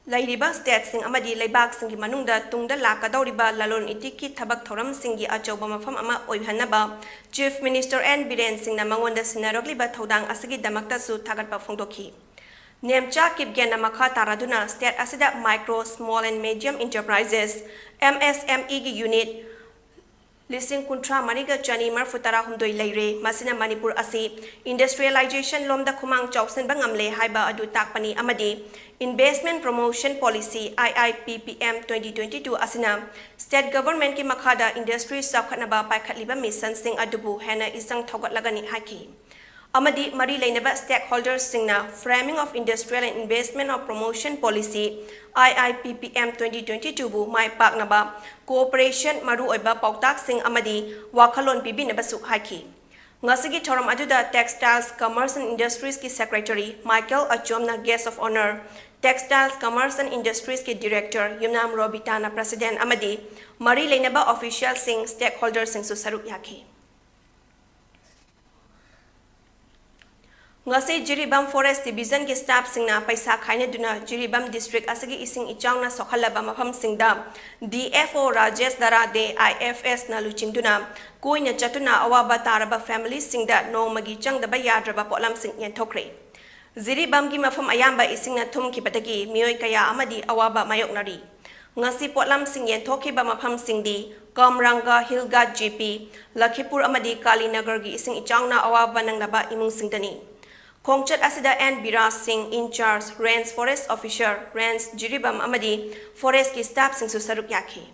ꯂꯩꯔꯤꯕ ꯁ꯭ꯇꯦꯠꯁꯤꯡ ꯑꯃꯗꯤ ꯂꯩꯕꯥꯛꯁꯤꯡꯒꯤ ꯃꯅꯨꯡꯗ ꯇꯨꯡꯗ ꯂꯥꯛꯀꯗꯧꯔꯤꯕ ꯂꯂꯣꯟ ꯏꯇꯤꯛꯀꯤ ꯊꯕꯛ ꯊꯧꯔꯝꯁꯤꯡꯒꯤ ꯑꯆꯧꯕ ꯃꯐꯝ ꯑꯃ ꯑꯣꯏꯍꯟꯅꯕ ꯆꯤꯐ ꯃꯤꯅꯤꯁꯇꯔ ꯑꯦꯟ ꯕꯤꯔꯦꯟ ꯁꯤꯡꯅ ꯃꯉꯣꯟꯗ ꯁꯤꯟꯅꯔꯛꯂꯤꯕ ꯊꯧꯗꯥꯡ ꯑꯁꯤꯒꯤꯗꯃꯛꯇꯁꯨ ꯊꯥꯒꯠꯄ ꯐꯣꯡꯗꯣꯛꯈꯤ꯫ ꯅꯦꯝꯆꯥ ꯀꯤꯞꯒꯦꯟꯅ ꯃꯈꯥ ꯇꯥꯔꯗꯨꯅ ꯁ꯭ꯇꯦꯠ ꯑꯁꯤꯗ Micro, Small and Medium Enterprises, M S M E ꯒꯤ unit ꯂꯤꯁꯤꯡ ꯀꯨꯟꯊ꯭ꯔꯥ ꯃꯔꯤꯒ ꯆꯅꯤ ꯃꯔꯤꯐꯨ ꯇꯔꯥꯍꯨꯝꯗꯣꯏ ꯂꯩꯔꯦ꯫ ꯃꯁꯤꯅ ꯃꯅꯤꯄꯨꯔ ꯑꯁꯤ industrialization ꯂꯣꯝꯗ ꯈꯨꯃꯥꯡ ꯆꯥꯎꯁꯤꯟꯕ ꯉꯝꯂꯦ ꯍꯥꯏꯕ ꯑꯗꯨ ꯇꯥꯛꯄꯅꯤ ꯑꯃꯗꯤ Investment Promotion Policy, I I P P M twenty twenty-two ꯑꯁꯤꯅ state government ꯀꯤ ꯃꯈꯥꯗ industry ꯆꯥꯎꯈꯠꯅꯕ ꯄꯥꯏꯈꯠꯂꯤꯕ mission ꯁꯤꯡ ꯑꯗꯨꯕꯨ ꯍꯦꯟꯅ ꯏꯆꯪ ꯊꯧꯒꯠꯂꯒꯅꯤ ꯍꯥꯏꯈꯤ꯫ ꯑꯃꯗꯤ ꯃꯔꯤ ꯂꯩꯅꯕ stakeholdersꯁꯤꯡꯅ Framing of Industrial and Investment of Promotion Policy, I I P P M twenty twenty-twoꯕꯨ my ꯄꯥꯛꯅꯕ cooperation ꯃꯔꯨꯑꯣꯏꯕ ꯄꯥꯎꯇꯥꯛꯁꯤꯡ ꯑꯃꯗꯤ ꯋꯥꯈꯜꯂꯣꯟ ꯄꯤꯕꯤꯅꯕꯁꯨ ꯍꯥꯏꯈꯤ꯫ ꯉꯁꯤꯒꯤ ꯊꯧꯔꯝ ꯑꯗꯨꯗ Textiles, Commerce and Industries ꯀꯤ Secretary Michael Achomꯅ Guest of Honour, Textiles, Commerce and Industries ꯀꯤ Director ꯌꯨꯝꯅꯥꯝ ꯔꯣꯕꯤꯇꯥꯅ President ꯑꯃꯗꯤ ꯃꯔꯤ ꯂꯩꯅꯕ officialꯁꯤꯡ, stakeholderꯁꯤꯡꯁꯨ ꯁꯔꯨꯛ ꯌꯥꯈꯤ꯫ ꯉꯁꯤ ꯖꯤꯔꯤꯕꯥꯝ Forest Divisionꯒꯤ staffꯁꯤꯡꯅ ꯄꯩꯁꯥ ꯈꯥꯏꯅꯗꯨꯅ ꯖꯤꯔꯤꯕꯥꯝ district ꯑꯁꯤꯒꯤ ꯏꯁꯤꯡ ꯏꯆꯥꯎꯅ ꯁꯣꯛꯍꯜꯂꯕ ꯃꯐꯝꯁꯤꯡꯗ D F O Rajesh ꯗꯔꯥꯗꯦ, I F S ꯅ ꯂꯨꯆꯤꯡꯗꯨꯅ ꯀꯣꯏꯅ ꯆꯠꯇꯨꯅ ꯑꯋꯥꯕ ꯇꯥꯔꯕ familyꯁꯤꯡꯗ ꯅꯣꯡꯃꯒꯤ ꯆꯪꯗꯕ ꯌꯥꯗ꯭ꯔꯕ ꯄꯣꯠꯂꯝꯁꯤꯡ ꯌꯦꯟꯊꯣꯛꯈ꯭ꯔꯦ꯫ ꯖꯤꯔꯤꯕꯥꯝꯒꯤ ꯃꯐꯝ ꯑꯌꯥꯝꯕ ꯏꯁꯤꯡꯅ ꯊꯨꯝꯈꯤꯕꯗꯒꯤ ꯃꯤꯑꯣꯏ ꯀꯌꯥ ꯑꯃꯗꯤ ꯑꯋꯥꯕ ꯃꯥꯌꯣꯛꯅꯔꯤ꯫ ꯉꯁꯤ ꯄꯣꯠꯂꯝꯁꯤꯡ ꯌꯦꯟꯊꯣꯛꯈꯤꯕ ꯃꯐꯝꯁꯤꯡꯗꯤ ꯀꯝꯔꯥꯡꯒ, ꯍꯤꯜꯒꯥꯠ G P, ꯂꯈꯤꯄꯨꯔ ꯑꯃꯗꯤ ꯀꯥꯂꯤꯅꯒꯔꯒꯤ ꯏꯁꯤꯡ ꯏꯆꯥꯎꯅ ꯑꯋꯥꯕ ꯅꯪꯂꯕ ꯏꯃꯨꯡꯁꯤꯡꯗꯅꯤ꯫ ꯈꯣꯡꯆꯠ ꯑꯁꯤꯗ N ꯕꯤꯔꯥꯖ ꯁꯤꯡ, in charge, Range Forest Officer, Range Jiribam ꯑꯃꯗꯤ Forestꯀꯤ staffꯁꯤꯡꯁꯨ ꯁꯔꯨꯛ ꯌꯥꯈꯤ꯫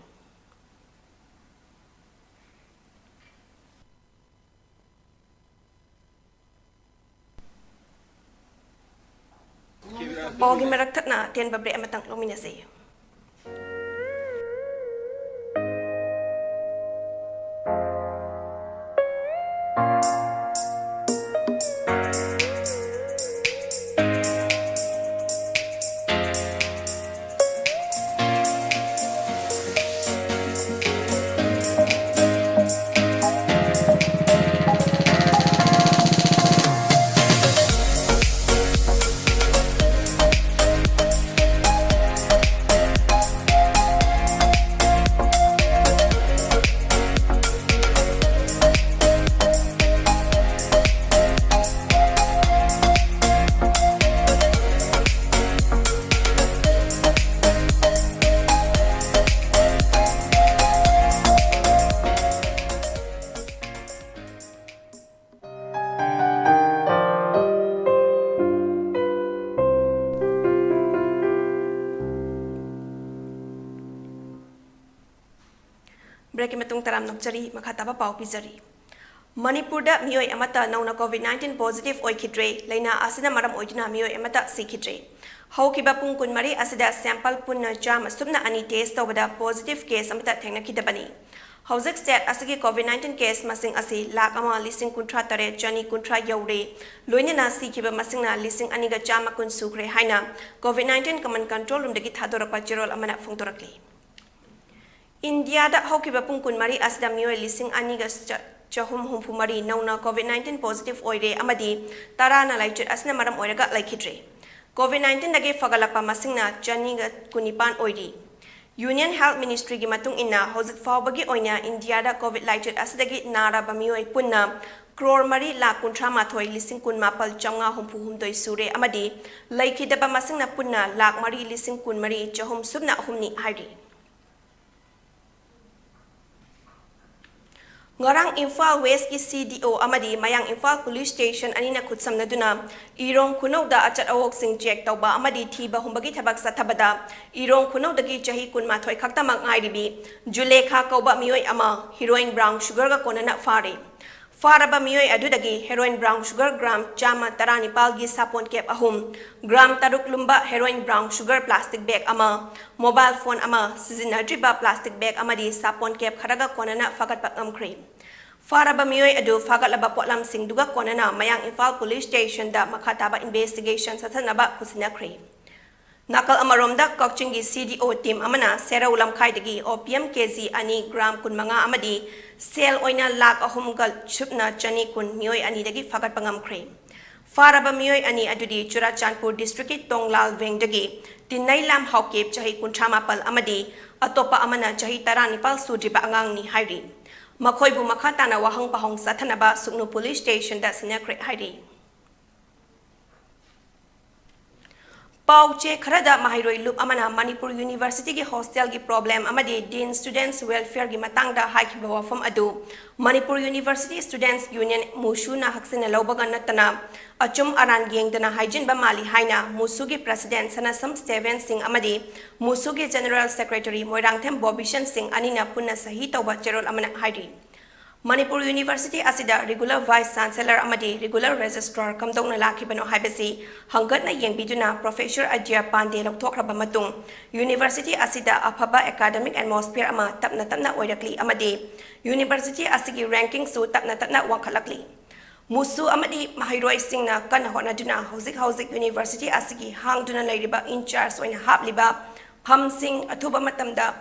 ꯄꯥꯎꯒꯤ ꯃꯔꯛ ꯊꯠꯅ ꯑꯇꯦꯟꯕ break ꯑꯃꯇꯪ ꯂꯧꯃꯤꯟꯅꯁꯤ꯫ Breakꯀꯤ ꯃꯇꯨꯡ ꯇꯔꯥꯝ ꯅꯣꯛꯆꯔꯤ, ꯃꯈꯥ ꯇꯥꯕ ꯄꯥꯎ ꯄꯤꯖꯔꯤ꯫ ꯃꯅꯤꯄꯨꯔꯗ ꯃꯤꯑꯣꯏ ꯑꯃꯠꯇ ꯅꯧꯅ COVID nineteen positive ꯑꯣꯏꯈꯤꯗ꯭ꯔꯦ꯫ ꯂꯥꯏꯅꯥ ꯑꯁꯤꯅ ꯃꯔꯝ ꯑꯣꯏꯗꯨꯅ ꯃꯤꯑꯣꯏ ꯑꯃꯠꯇ ꯁꯤꯈꯤꯗ꯭ꯔꯦ꯫ ꯍꯧꯈꯤꯕ ꯄꯨꯡ ꯀꯨꯟꯃꯔꯤ ꯑꯁꯤꯗ sample ꯄꯨꯟꯅ ꯆꯥꯝꯃ ꯁꯨꯞꯅ ꯑꯅꯤ test ꯇꯧꯕꯗ positive case ꯑꯃꯠꯇ ꯊꯦꯡꯅꯈꯤꯗꯕꯅꯤ꯫ ꯍꯧꯖꯤꯛ state ꯑꯁꯤꯒꯤ COVID nineteen case ꯃꯁꯤꯡ ꯑꯁꯤ ꯂꯥꯈ ꯑꯃ ꯂꯤꯁꯤꯡ ꯀꯨꯟꯊ꯭ꯔꯥ ꯇꯔꯦꯠ ꯆꯅꯤ ꯀꯨꯟꯊ꯭ꯔꯥ ꯌꯧꯔꯦ꯫ ꯂꯣꯏꯅꯅ ꯁꯤꯈꯤꯕ ꯃꯁꯤꯡꯅ ꯂꯤꯁꯤꯡ ꯑꯅꯤꯒ ꯆꯥꯝꯃ ꯀꯨꯟ ꯁꯨꯈ꯭ꯔꯦ ꯍꯥꯏꯅ COVID nineteen command control roomꯗꯒꯤ ꯊꯥꯗꯣꯔꯛꯄ ꯆꯦꯔꯣꯜ ꯑꯃꯅ ꯐꯣꯡꯗꯣꯔꯛꯂꯤ꯫ ꯏꯟꯗꯤꯌꯥꯗ ꯍꯧꯈꯤꯕ ꯄꯨꯡ ꯀꯨꯟꯃꯔꯤ ꯑꯁꯤꯗ ꯃꯤꯑꯣꯏ ꯂꯤꯁꯤꯡ ꯑꯅꯤꯒ ꯆ-, ꯆꯍꯨꯝ ꯍꯨꯝꯐꯨ ꯃꯔꯤ ꯅꯧꯅ COVID nineteen positive ꯑꯣꯏꯔꯦ ꯑꯃꯗꯤ ꯇꯔꯥꯅ ꯂꯥꯏꯆꯠ ꯑꯁꯤꯅ ꯃꯔꯝ ꯑꯣꯏꯔꯒ ꯂꯩꯈꯤꯗ꯭ꯔꯦ꯫ COVID nineteenꯗꯒꯤ ꯐꯒꯠꯂꯛꯄ ꯃꯁꯤꯡꯅ ꯆꯅꯤꯒ ꯀꯨꯟꯅꯤꯄꯥꯟ ꯑꯣꯏꯔꯤ꯫ Union Health Ministryꯒꯤ ꯃꯇꯨꯡ ꯏꯟꯅ, ꯍꯧꯖꯤꯛ ꯐꯥꯎꯕꯒꯤ ꯑꯣꯏꯅ ꯏꯟꯗꯤꯌꯥꯗ COVID ꯂꯥꯏꯆꯠ ꯑꯁꯤꯗꯒꯤ ꯅꯥꯔꯕ ꯃꯤꯑꯣꯏ ꯄꯨꯟꯅ ꯀ꯭ꯔꯣꯔ ꯃꯔꯤ ꯂꯥꯈ ꯀꯨꯟꯊ꯭ꯔꯥ ꯃꯥꯊꯣꯏ ꯂꯤꯁꯤꯡ ꯀꯨꯟ ꯃꯥꯄꯜ ꯆꯥꯝꯃꯉꯥ ꯍꯨꯝꯐꯨ ꯍꯨꯝꯗꯣꯏ ꯁꯨꯔꯦ ꯑꯃꯗꯤ ꯂꯩꯈꯤꯗꯕ ꯃꯁꯤꯡꯅ ꯄꯨꯟꯅ ꯂꯥꯈ ꯃꯔꯤ ꯂꯤꯁꯤꯡ ꯀꯨꯟ ꯃꯔꯤ ꯆꯍꯨꯝ ꯁꯨꯞꯅ ꯑꯍꯨꯝꯅꯤ ꯍꯥꯏꯔꯤ꯫ ꯉꯔꯥꯡ ꯏꯝꯐꯥꯜ Westꯀꯤ CDO ꯑꯃꯗꯤ ꯃꯌꯥꯡ ꯏꯝꯐꯥꯜ Police Station ꯑꯅꯤꯅ ꯈꯨꯠꯁꯝꯅꯗꯨꯅ ꯏꯔꯣꯡ ꯈꯨꯅꯧꯗ ꯑꯆꯠ ꯑꯋꯣꯛꯁꯤꯡ check ꯇꯧꯕ ꯑꯃꯗꯤ ꯊꯤꯕ ꯍꯨꯝꯕꯒꯤ ꯊꯕꯛ ꯆꯠꯊꯕꯗ ꯏꯔꯣꯡ ꯈꯨꯅꯧꯗꯒꯤ ꯆꯍꯤ ꯀꯨꯟꯃꯥꯊꯣꯏ ꯈꯛꯇꯃꯛ ꯉꯥꯏꯔꯤꯕꯤ ꯖꯨꯂꯦꯈꯥ ꯀꯧꯕ ꯃꯤꯑꯣꯏ ꯑꯃ heroin brown sugarꯒ ꯀꯣꯟꯅꯅ ꯐꯥꯔꯦ꯫ ꯐꯥꯔꯕ ꯃꯤꯑꯣꯏ ꯑꯗꯨꯗꯒꯤ heroin brown sugar gram ꯆꯥꯝꯃ ꯇꯔꯥꯅꯤꯄꯥꯜꯒꯤ ꯁꯥꯄꯣꯟ cap ꯑꯍꯨꯝ, gram ꯇꯔꯨꯛ ꯂꯨꯝꯕ heroin brown sugar plastic bag ꯑꯃ, mobile phone ꯑꯃ, ꯁꯤꯖꯤꯟꯅꯗ꯭ꯔꯤꯕ plastic bag ꯑꯃꯗꯤ ꯁꯥꯄꯣꯟ cap ꯈꯔꯒ ꯀꯣꯟꯅꯅ ꯐꯥꯒꯠꯄ ꯉꯝꯈ꯭ꯔꯦ꯫ ꯐꯥꯔꯕ ꯃꯤꯑꯣꯏ ꯑꯗꯨ ꯐꯥꯒꯠꯂꯕ ꯄꯣꯠꯂꯝꯁꯤꯡꯗꯨꯒ ꯀꯣꯟꯅꯅ ꯃꯌꯥꯡ ꯏꯝꯐꯥꯜ Police Stationꯗ ꯃꯈꯥ ꯇꯥꯕ investigation ꯆꯠꯊꯅꯕ ꯈꯨꯠꯁꯤꯟꯅꯈ꯭ꯔꯦ꯫ ꯅꯥꯀꯜ ꯑꯃꯔꯣꯝꯗ, ꯀꯛꯆꯤꯡꯒꯤ CDO team ꯑꯃꯅ ꯁꯦꯔꯧ ꯂꯝꯈꯥꯏꯗꯒꯤ opium KG ꯑꯅꯤ, gram ꯀꯨꯟꯃꯉꯥ ꯑꯃꯗꯤ ꯁꯦꯜ ꯑꯣꯏꯅ ꯂꯥꯈ ꯑꯍꯨꯝꯒ ꯁꯨꯞꯅ ꯆꯅꯤ ꯀꯨꯟ ꯃꯤꯑꯣꯏ ꯑꯅꯤꯗꯒꯤ ꯐꯥꯒꯠꯄ ꯉꯝꯈ꯭ꯔꯦ꯫ ꯐꯥꯔꯕ ꯃꯤꯑꯣꯏ ꯑꯅꯤ ꯑꯗꯨꯗꯤ ꯆꯨꯔꯥꯆꯥꯟꯄꯨꯔ districtꯀꯤ ꯇꯣꯡꯂꯥꯜ ꯚꯦꯡꯗꯒꯤ ꯇꯤꯟꯅꯩ ꯂꯥꯝ ꯍꯥꯎꯀꯦꯞ, ꯆꯍꯤ ꯀꯨꯟꯊ꯭ꯔꯥ ꯃꯥꯄꯜ, ꯑꯃꯗꯤ ꯑꯇꯣꯞꯄ ꯑꯃꯅ ꯆꯍꯤ ꯇꯔꯥꯅꯤꯄꯥꯜ ꯁꯨꯗ꯭ꯔꯤꯕ ꯑꯉꯥꯡꯅꯤ ꯍꯥꯏꯔꯤ꯫ ꯃꯈꯣꯏꯕꯨ ꯃꯈꯥ ꯇꯥꯅ ꯋꯥꯍꯪ ꯄꯥꯎꯍꯪ ꯆꯠꯊꯅꯕ ꯁꯨꯛꯅꯨ Police Stationꯗ ꯁꯤꯟꯅꯈ꯭ꯔꯦ ꯍꯥꯏꯔꯤ꯫ ꯄꯥꯎ ꯆꯦ ꯈꯔꯗ ꯃꯍꯩꯔꯣꯏ ꯂꯨꯞ ꯑꯃꯅ ꯃꯅꯤꯄꯨꯔ Universityꯒꯤ hostelꯒꯤ problem ꯑꯃꯗꯤ Dean Students Welfareꯒꯤ ꯃꯇꯥꯡꯗ ꯍꯥꯏꯈꯤꯕ ꯋꯥꯐꯝ ꯑꯗꯨ ꯃꯅꯤꯄꯨꯔ University Students Union, MUSUꯅ ꯍꯛꯆꯤꯟꯅ ꯂꯧꯕꯒ ꯅꯠꯇꯅ ꯑꯆꯨꯝ ꯑꯔꯥꯟ ꯌꯦꯡꯗꯅ ꯍꯥꯏꯖꯤꯟꯕ ꯃꯥꯜꯂꯤ ꯍꯥꯏꯅ MUSUꯒꯤ President ꯁꯅꯥꯁꯝ ꯁ꯭ꯇꯦꯚꯦꯟ ꯁꯤꯡ ꯑꯃꯗꯤ MUSUꯒꯤ General Secretary ꯃꯣꯏꯔꯥꯡꯊꯦꯝ ꯕꯣꯕꯤꯁꯟ ꯁꯤꯡ ꯑꯅꯤꯅ ꯄꯨꯟꯅ ꯁꯍꯤ ꯇꯧꯕ ꯆꯦꯔꯣꯜ ꯑꯃꯅ ꯍꯥꯏꯔꯤ꯫ ꯃꯅꯤꯄꯨꯔ ꯌꯨꯅꯤꯚꯔꯁꯤꯇꯤ ꯑꯁꯤꯗ regular vice chancellor ꯑꯃꯗꯤ regular registrar ꯀꯝꯗꯧꯅ ꯂꯥꯛꯈꯤꯕꯅꯣ ꯍꯥꯏꯕꯁꯤ ꯍꯪꯒꯠꯅ ꯌꯦꯡꯕꯤꯗꯨꯅ Professor ꯑꯖꯌ ꯄꯥꯟꯗꯦ ꯂꯧꯊꯣꯛꯈ꯭ꯔꯕ ꯃꯇꯨꯡ, ꯌꯨꯅꯤꯚꯔꯁꯤꯇꯤ ꯑꯁꯤꯗ ꯑꯐꯕ academic atmosphere ꯑꯃ ꯇꯞꯅ ꯇꯞꯅ ꯑꯣꯏꯔꯛꯂꯤ ꯑꯃꯗꯤ ꯌꯨꯅꯤꯚꯔꯁꯤꯇꯤ ꯑꯁꯤꯒꯤ rankingꯁꯨ ꯇꯞꯅ ꯇꯞꯅ ꯋꯥꯡꯈꯠꯂꯛꯂꯤ꯫ ꯃꯨꯁꯨ ꯑꯃꯗꯤ ꯃꯍꯩꯔꯣꯏꯁꯤꯡꯅ ꯀꯟꯅ ꯍꯣꯠꯅꯗꯨꯅ ꯍꯧꯖꯤꯛ ꯍꯧꯖꯤꯛ ꯌꯨꯅꯤꯚꯔꯁꯤꯇꯤ ꯑꯁꯤꯒꯤ ꯍꯥꯡꯗꯨꯅ ꯂꯩꯔꯤꯕ in charge ꯑꯣꯏꯅ ꯍꯥꯞꯂꯤꯕ ꯐꯝꯁꯤꯡ ꯑꯊꯨꯕ ꯃꯇꯝꯗ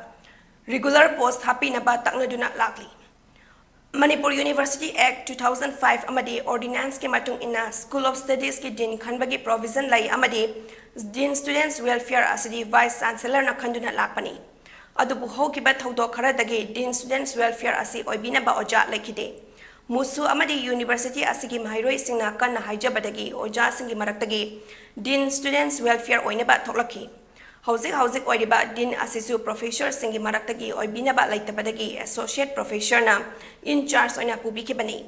regular post ꯍꯥꯞꯄꯤꯅꯕ ꯇꯛꯅꯗꯨꯅ ꯂꯥꯛꯂꯤ꯫ Manipur University Act two thousand five ꯑꯃꯗꯤ Ordinanceꯀꯤ ꯃꯇꯨꯡ ꯏꯟꯅ School of Studiesꯀꯤ dean ꯈꯟꯕꯒꯤ provision ꯂꯩ ꯑꯃꯗꯤ dean students welfare ꯑꯁꯤꯗꯤ vice chancellorꯅ ꯈꯟꯗꯨꯅ ꯂꯥꯛꯄꯅꯤ꯫ ꯑꯗꯨꯕꯨ ꯍꯧꯈꯤꯕ ꯊꯧꯗꯣꯛ ꯈꯔꯗꯒꯤ dean students welfare ꯑꯁꯤ ꯑꯣꯏꯕꯤꯅꯕ ꯑꯣꯖꯥ ꯂꯩꯈꯤꯗꯦ꯫ ꯃꯨꯁꯨ ꯑꯃꯗꯤ ꯌꯨꯅꯤꯚꯔꯁꯤꯇꯤ ꯑꯁꯤꯒꯤ ꯃꯍꯩꯔꯣꯏꯁꯤꯡꯅ ꯀꯟꯅ ꯍꯥꯏꯖꯕꯗꯒꯤ ꯑꯣꯖꯥꯁꯤꯡꯒꯤ ꯃꯔꯛꯇꯒꯤ dean students welfare ꯑꯣꯏꯅꯕ ꯊꯣꯛꯂꯛꯈꯤ꯫ ꯍꯧꯖꯤꯛ ꯍꯧꯖꯤꯛ ꯑꯣꯏꯔꯤꯕ dean ꯑꯁꯤꯁꯨ professorꯁꯤꯡꯒꯤ ꯃꯔꯛꯇꯒꯤ ꯑꯣꯏꯕꯤꯅꯕ ꯂꯩꯇꯕꯗꯒꯤ associate professorꯅ in charge ꯑꯣꯏꯅ ꯄꯨꯕꯤꯈꯤꯕꯅꯤ꯫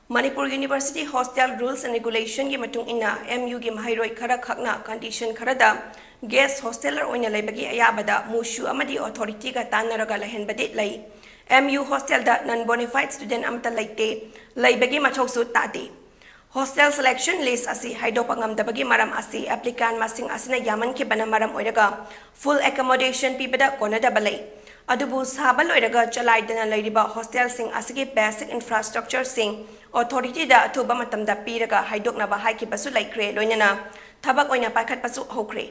Manipur University Hostel Rules and Regulationꯒꯤ ꯃꯇꯨꯡ ꯏꯟꯅ MUꯒꯤ ꯃꯍꯩꯔꯣꯏ ꯈꯔ ꯈꯛꯅ condition ꯈꯔꯗ guest hosteler ꯑꯣꯏꯅ ꯂꯩꯕꯒꯤ ꯑꯌꯥꯕꯗ ꯃꯨꯁꯨ ꯑꯃꯗꯤ authorityꯒ ꯇꯥꯟꯅꯔꯒ ꯂꯩꯍꯟꯕꯗꯤ ꯂꯩ꯫ MU hostelꯗ non bona fide student ꯑꯃꯠꯇ ꯂꯩꯇꯦ, ꯂꯩꯕꯒꯤ ꯃꯊꯧꯁꯨ ꯇꯥꯗꯦ꯫ Hostel selection list ꯑꯁꯤ ꯍꯥꯏꯗꯣꯛꯄ ꯉꯝꯗꯕꯒꯤ ꯃꯔꯝ ꯑꯁꯤ applicant ꯃꯁꯤꯡ ꯑꯁꯤꯅ ꯌꯥꯝꯃꯟꯈꯤꯕꯅ ꯃꯔꯝ ꯑꯣꯏꯔꯒ full accommodation ꯄꯤꯕꯗ ꯀꯣꯟꯅꯗꯕ ꯂꯩ꯫ ꯑꯗꯨꯕꯨ ꯁꯥꯕ ꯂꯣꯏꯔꯒ ꯆꯂꯥꯏꯗꯅ ꯂꯩꯔꯤꯕ hostelꯁꯤꯡ ꯑꯁꯤꯒꯤ basic infrastructureꯁꯤꯡ authorityꯗ ꯑꯊꯨꯕ ꯃꯇꯝꯗ ꯄꯤꯔꯒ ꯍꯥꯏꯗꯣꯛꯅꯕ ꯍꯥꯏꯈꯤꯕꯁꯨ ꯂꯩꯈ꯭ꯔꯦ, ꯂꯣꯏꯅꯅ ꯊꯕꯛ ꯑꯣꯏꯅ ꯄꯥꯏꯈꯠꯄꯁꯨ ꯍꯧꯈ꯭ꯔꯦ꯫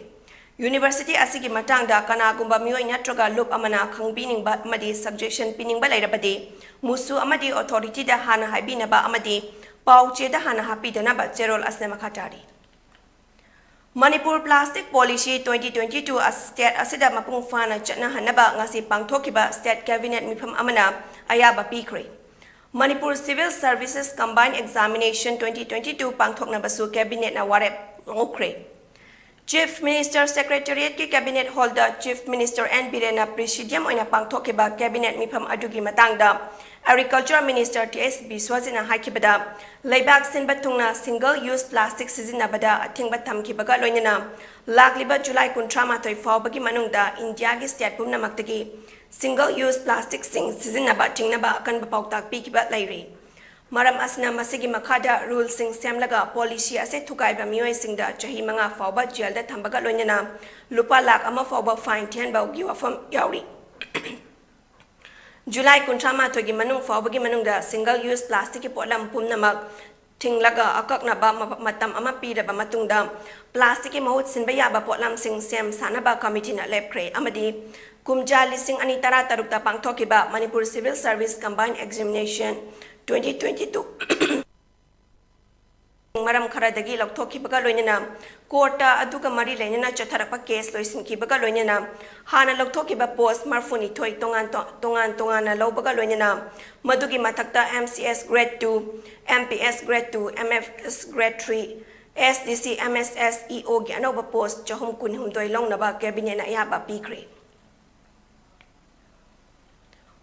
University ꯑꯁꯤꯒꯤ ꯃꯇꯥꯡꯗ ꯀꯅꯥꯒꯨꯝꯕ ꯃꯤꯑꯣꯏ ꯅꯠꯇ꯭ꯔꯒ ꯂꯨꯞ ꯑꯃꯅ ꯈꯪꯕꯤꯅꯤꯡꯕ ꯑꯃꯗꯤ suggestion ꯄꯤꯅꯤꯡꯕ ꯂꯩꯔꯕꯗꯤ ꯃꯨꯁꯨ ꯑꯃꯗꯤ authorityꯗ ꯍꯥꯟꯅ ꯍꯥꯏꯕꯤꯅꯕ ꯑꯃꯗꯤ ꯄꯥꯎ ꯆꯦꯗ ꯍꯥꯟꯅ ꯍꯥꯞꯄꯤꯗꯅꯕ ꯆꯦꯔꯣꯜ ꯑꯁꯤꯅ ꯃꯈꯥ ꯇꯥꯔꯤ꯫ Manipur Plastic Policy twenty twenty-two ꯑꯁꯤ state ꯑꯁꯤꯗ ꯃꯄꯨꯡ ꯐꯥꯅ ꯆꯠꯅꯍꯟꯅꯕ ꯉꯁꯤ ꯄꯥꯡꯊꯣꯛꯈꯤꯕ state cabinet ꯃꯤꯐꯝ ꯑꯃꯅ ꯑꯌꯥꯕ ꯄꯤꯈ꯭ꯔꯦ꯫ Manipur Civil Services Combined Examination twenty twenty-two ꯄꯥꯡꯊꯣꯛꯅꯕꯁꯨ cabinetꯅ ꯋꯥꯔꯦꯞ ꯂꯧꯈ꯭ꯔꯦ꯫ Chief Minister Secretariatꯀꯤ cabinet hallꯗ Chief Minister N ꯕꯤꯔꯦꯟꯅ presidium ꯑꯣꯏꯅ ꯄꯥꯡꯊꯣꯛꯈꯤꯕ cabinet ꯃꯤꯐꯝ ꯑꯗꯨꯒꯤ ꯃꯇꯥꯡꯗ Agriculture Minister ꯇꯤ ꯑꯦꯁ ꯕꯤꯁ꯭ꯋꯖꯤꯠꯅ ꯍꯥꯏꯈꯤꯕꯗ, ꯂꯩꯕꯥꯛ ꯁꯤꯟꯕ ꯊꯨꯡꯅ single use plastic ꯁꯤꯖꯤꯟꯅꯕꯗ ꯑꯊꯤꯡꯕ ꯊꯝꯈꯤꯕꯒ ꯂꯣꯏꯅꯅ ꯂꯥꯛꯂꯤꯕ ꯖꯨꯂꯥꯏ ꯀꯨꯟꯊ꯭ꯔꯥ ꯃꯥꯊꯣꯏ ꯐꯥꯎꯕꯒꯤ ꯃꯅꯨꯡꯗ ꯏꯟꯗꯤꯌꯥꯒꯤ state ꯄꯨꯝꯅꯃꯛꯇꯒꯤ single use plasticꯁꯤꯡ ꯁꯤꯖꯤꯟꯅꯕ ꯊꯤꯡꯅꯕ ꯑꯀꯟꯕ ꯄꯥꯎꯇꯥꯛ ꯄꯤꯈꯤꯕ ꯂꯩꯔꯤ꯫ ꯃꯔꯝ ꯑꯁꯤꯅ ꯃꯁꯤꯒꯤ ꯃꯈꯥꯗ ruleꯁꯤꯡ ꯁꯦꯝꯂꯒ policy ꯑꯁꯤ ꯊꯨꯒꯥꯏꯕ ꯃꯤꯑꯣꯏꯁꯤꯡꯗ ꯆꯍꯤ ꯃꯉꯥ ꯐꯥꯎꯕ ꯖꯦꯜꯗ ꯊꯝꯕꯒ ꯂꯣꯏꯅꯅ ꯂꯨꯄꯥ ꯂꯥꯈ ꯑꯃ ꯐꯥꯎꯕ fine ꯊꯤꯍꯟꯕꯒꯤ ꯋꯥꯐꯝ ꯌꯥꯎꯔꯤ꯫ ꯖꯨꯂꯥꯏ ꯀꯨꯟꯊ꯭ꯔꯥ ꯃꯥꯊꯣꯏꯒꯤ ꯃꯅꯨꯡ ꯐꯥꯎꯕꯒꯤ ꯃꯅꯨꯡꯗ single use plasticꯀꯤ ꯄꯣꯠꯂꯝ ꯄꯨꯝꯅꯃꯛ ꯊꯤꯡꯂꯒ ꯑꯀꯛꯅꯕ ꯃ-, ꯃꯇꯝ ꯑꯃ ꯄꯤꯔꯕ ꯃꯇꯨꯡꯗ plasticꯀꯤ ꯃꯍꯨꯠ ꯁꯤꯟꯕ ꯌꯥꯕ ꯄꯣꯠꯂꯝꯁꯤꯡ ꯁꯦꯝ ꯁꯥꯅꯕ committeeꯅ ꯂꯦꯞꯈ꯭ꯔꯦ ꯑꯃꯗꯤ ꯀꯨꯝꯖꯥ ꯂꯤꯁꯤꯡ ꯑꯅꯤ ꯇꯔꯥ ꯇꯔꯨꯛꯇ ꯄꯥꯡꯊꯣꯛꯈꯤꯕ Manipur Civil Service Combined Examination twenty twenty-two ꯃꯔꯝ ꯈꯔꯗꯒꯤ ꯂꯧꯊꯣꯛꯈꯤꯕꯒ ꯂꯣꯏꯅꯅ courtꯇ ꯑꯗꯨꯒ ꯃꯔꯤ ꯂꯩꯅꯅ ꯆꯠꯊꯔꯛꯄ case ꯂꯣꯏꯁꯤꯟꯈꯤꯕꯒ ꯂꯣꯏꯅꯅ ꯍꯥꯟꯅ ꯂꯧꯊꯣꯛꯈꯤꯕ post ꯃꯔꯤꯐꯨꯅꯤꯊꯣꯏ ꯇꯣꯉꯥꯟ ꯇꯣ-, ꯇꯣꯉꯥꯟ ꯇꯣꯉꯥꯟꯅ ꯂꯧꯕꯒ ꯂꯣꯏꯅꯅ ꯃꯗꯨꯒꯤ ꯃꯊꯛꯇ M C S Grade two, M P S Grade two, M F S Grade three, S D C, M S S, E Oꯒꯤ ꯑꯅꯧꯕ post ꯆꯍꯨꯝ ꯀꯨꯟꯍꯨꯝꯗꯣꯏ ꯂꯧꯅꯕ cabinetꯅ ꯑꯌꯥꯕ ꯄꯤꯈ꯭ꯔꯦ꯫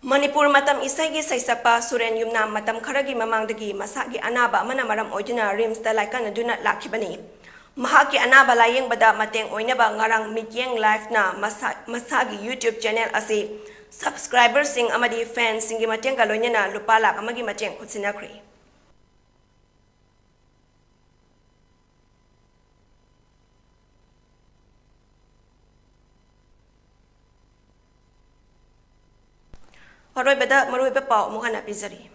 ꯃꯅꯤꯄꯨꯔ ꯃꯇꯝ ꯏꯁꯩꯒꯤ ꯁꯩꯁꯛꯄ ꯁꯨꯔꯦꯟ ꯌꯨꯝꯅꯥꯝ ꯃꯇꯝ ꯈꯔꯒꯤ ꯃꯃꯥꯡꯗꯒꯤ ꯃꯁꯥꯒꯤ ꯑꯅꯥꯕ ꯑꯃꯅ ꯃꯔꯝ ꯑꯣꯏꯗꯨꯅ RIMSꯇ ꯂꯥꯏꯀꯠꯅꯗꯨꯅ ꯂꯥꯛꯈꯤꯕꯅꯤ꯫ ꯃꯍꯥꯛꯀꯤ ꯑꯅꯥꯕ ꯂꯥꯌꯦꯡꯕꯗ ꯃꯇꯦꯡ ꯑꯣꯏꯅꯕ ꯉꯔꯥꯡ ꯃꯤꯠꯌꯦꯡ Liveꯅ ꯃꯁꯥ-, ꯃꯁꯥꯒꯤ YouTube channel ꯑꯁꯤ subscriberꯁꯤꯡ ꯑꯃꯗꯤ fansꯁꯤꯡꯒꯤ ꯃꯇꯦꯡꯒ ꯂꯣꯏꯅꯅ ꯂꯨꯄꯥ ꯂꯥꯈ ꯑꯃꯒꯤ ꯃꯇꯦꯡ ꯈꯨꯠꯁꯤꯟꯅꯈ꯭ꯔꯦ꯫ ꯑꯔꯣꯏꯕꯗ ꯃꯔꯨꯑꯣꯏꯕ ꯄꯥꯎ ꯑꯃꯨꯛ ꯍꯟꯅ ꯄꯤꯖꯔꯤ꯫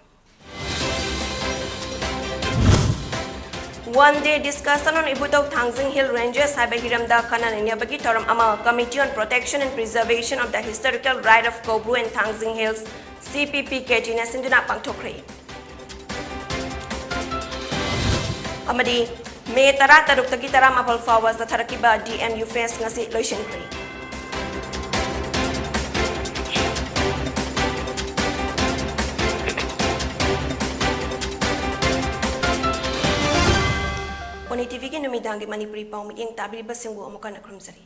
One day discussion on ꯏꯕꯨꯙꯧ ꯊꯥꯡꯖꯤꯡ Hill Ranges ꯍꯥꯏꯕ ꯍꯤꯔꯝꯗ ꯈꯟꯅ ꯅꯩꯅꯕꯒꯤ ꯊꯧꯔꯝ ꯑꯃ Committee on Protection and Preservation of the Historical Right of Koubru and Thangzing Hills, C P P K Tꯅ ꯁꯤꯟꯗꯨꯅ ꯄꯥꯡꯊꯣꯛꯈ꯭ꯔꯦ꯫ ꯑꯃꯗꯤ ꯃꯦ ꯇꯔꯥꯇꯔꯨꯛꯇꯒꯤ ꯇꯔꯥꯃꯥꯄꯜ ꯐꯥꯎꯕ ꯆꯠꯊꯔꯛꯈꯤꯕ D M U Fest ꯉꯁꯤ ꯂꯣꯏꯁꯤꯟꯈ꯭ꯔꯦ꯫ One A T Vꯒꯤ ꯅꯨꯃꯤꯗꯥꯡꯒꯤ ꯃꯅꯤꯄꯨꯔꯤ ꯄꯥꯎ ꯃꯤꯠꯌꯦꯡ ꯇꯥꯕꯤꯔꯤꯕꯁꯤꯡꯕꯨ ꯑꯃꯨꯛ ꯍꯟꯅ ꯈꯨꯔꯨꯝꯖꯔꯤ꯫